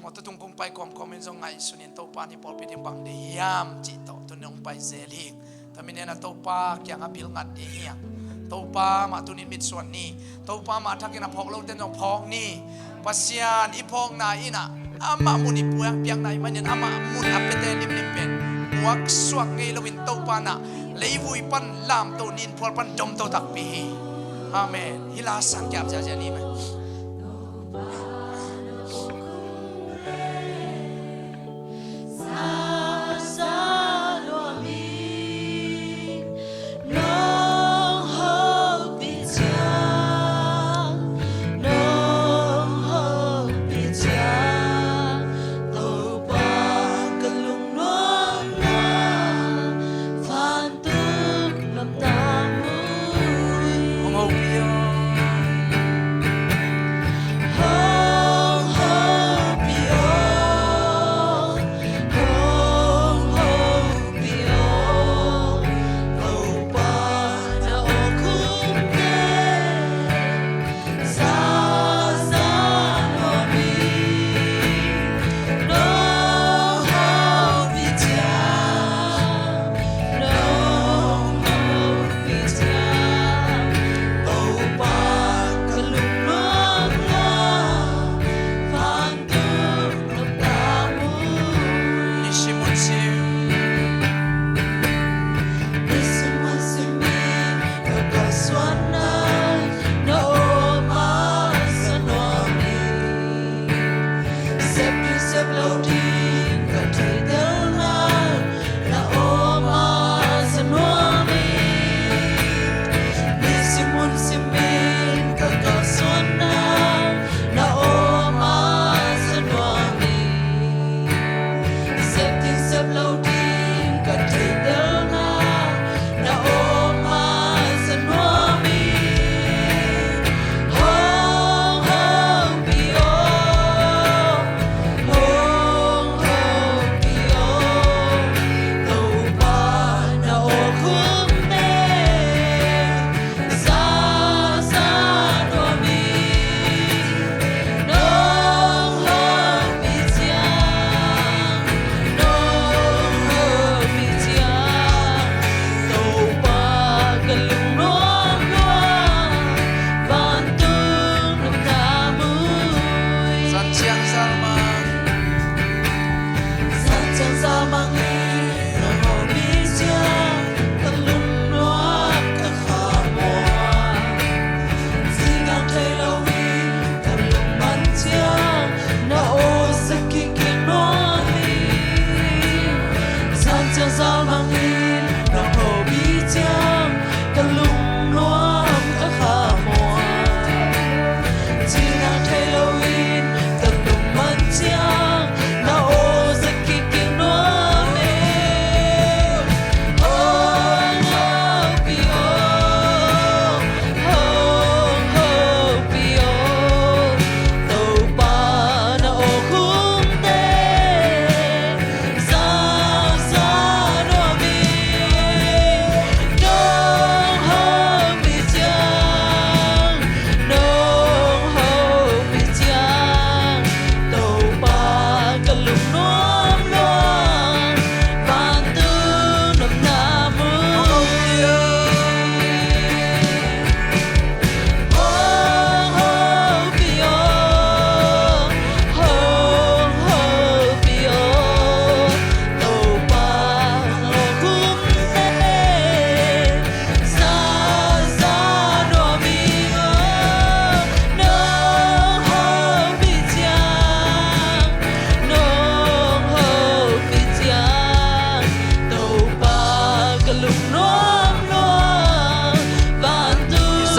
mawtaw tung kong pai kawmkawm in zong ngaihsun in Topa ni pawlpi ding bang dei hiam cih tawh tuni hong pai zel hi. Tua mah ina Topa kiangah pilngat ding hi hang. Topa mah tunin mitsuan ni. Topa mah thakin a phawk lote zong phawk ni. Pasian i phawkna inah amah mun i puang piakna i manin amah mun a piate limlim pen puaksuak ngei loin Topa na leivui pan lamto, ninphual pan domto takpi hi. Amen. Hih la sang kiap ziahziah ni mah.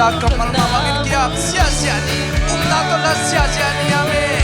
Kammal mahmah in kiap siasia ni. Upna tawh la siasia ni. Amen.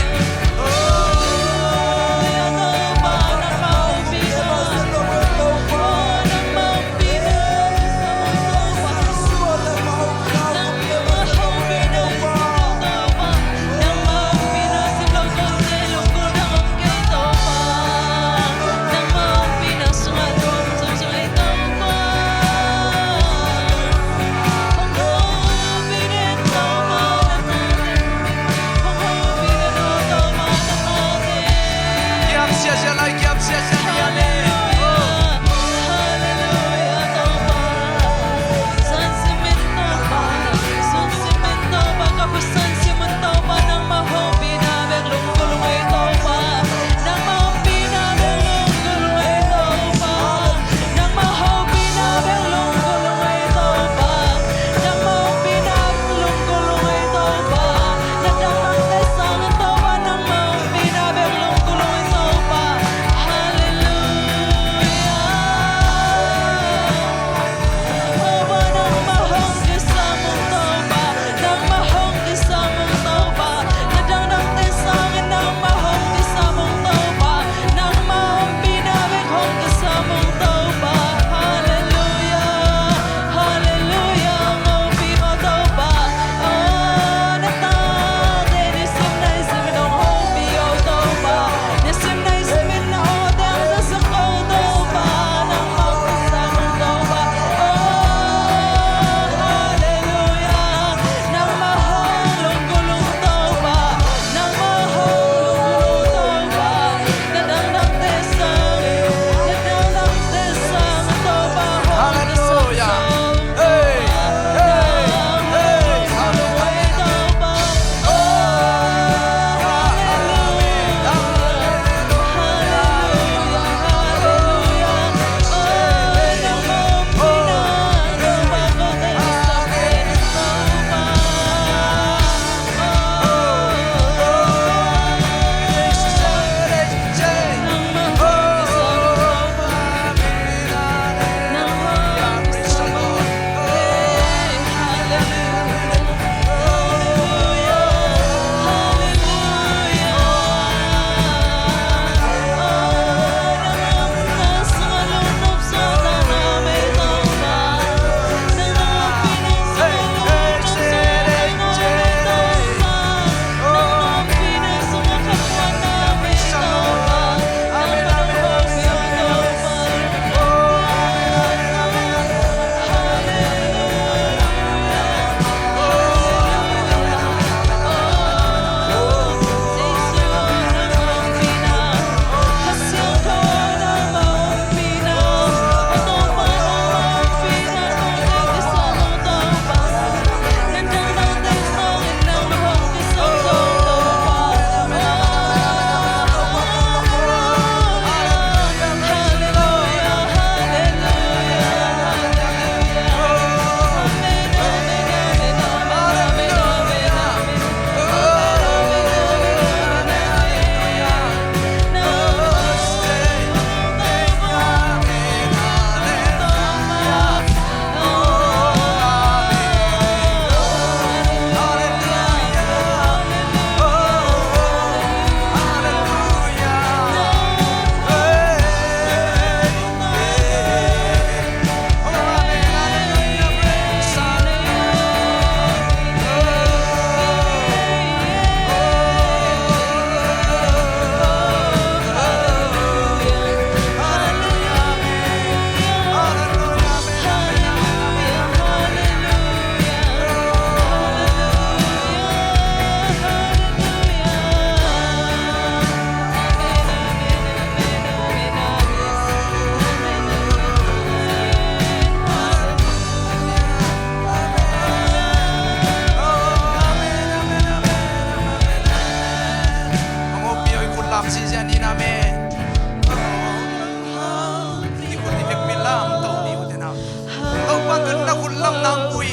Topa, na khut lam nang bui,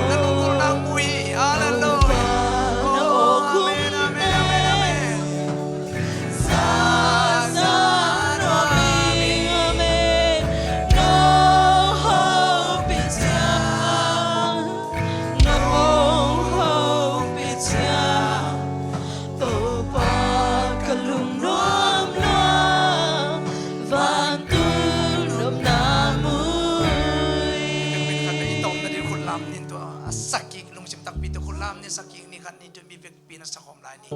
na lunggulh nang bui. Halleluia. Oh, amen, amen, amen, amen. Kan ni tun mi vekpi na sakhawm lai ni.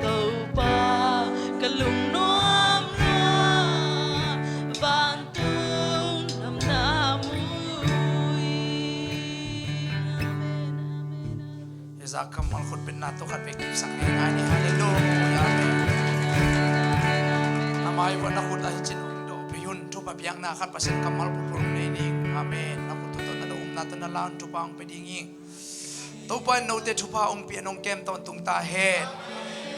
Topa, ka lungnuam nuam vantung namna mu hi. Amen, amen, amen. Hi zah kammal khut betna tawh khat vei kipsak ngeingai ni. Halleluiah. Amen. A mai uh a na khut ah hi cin hong dawh pei un. Thupha piakna khat, Pasian kammal bulpul hong nei ning. Amen. Na khut uh tawh na na umna tawh na la un, thupha hong pia ding hi. Topa in note thupha hong pia in hong kem tawntung ta hen.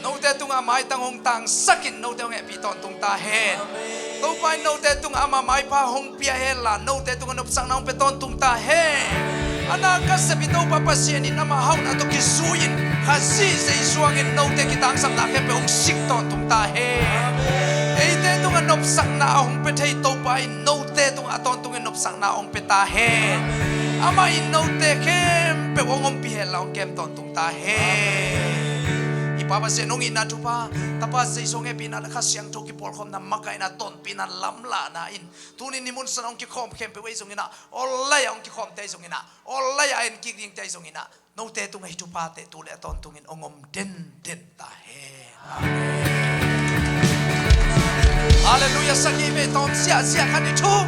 Note tungah a maitang hong tangsak in note hong hehpih tawntung ta hen. Topa in note tungah ama maipha hong pia hen la, note tungah nopsakna hong pia tawntung ta hen. A na ka sep i Topa Pasian in ama hauhna tawh kizui in, Khazih Zeisu hangin note kitangsapna khempeuh hong sik tawntung ta hen. Eite tungah nopsakna a hong pia thei Topa in note tungah a tawntungin nopsakna hong pia ta hen. Amah in note khempeuh hong ompih hen la hong kem tawntung ta hen. I Pa Pasian hong itna thupha, Tapa Zeisu hong hehpihna le Kha Siangtho kipawlkhawmna, makaihna, tonpihna, lamlahna in tuni ni mun san hong kikhawm khempeuh ahi zongin ah, online ah hong kikhawmte ahi zongin ah, online ah en kik dingte ahi zongin ah, note tungah hih thuphate tu le a tawntungin hong om denden ta hen. Amen. Halleluiah. Sagih vei tawm ziahziah khat i thum.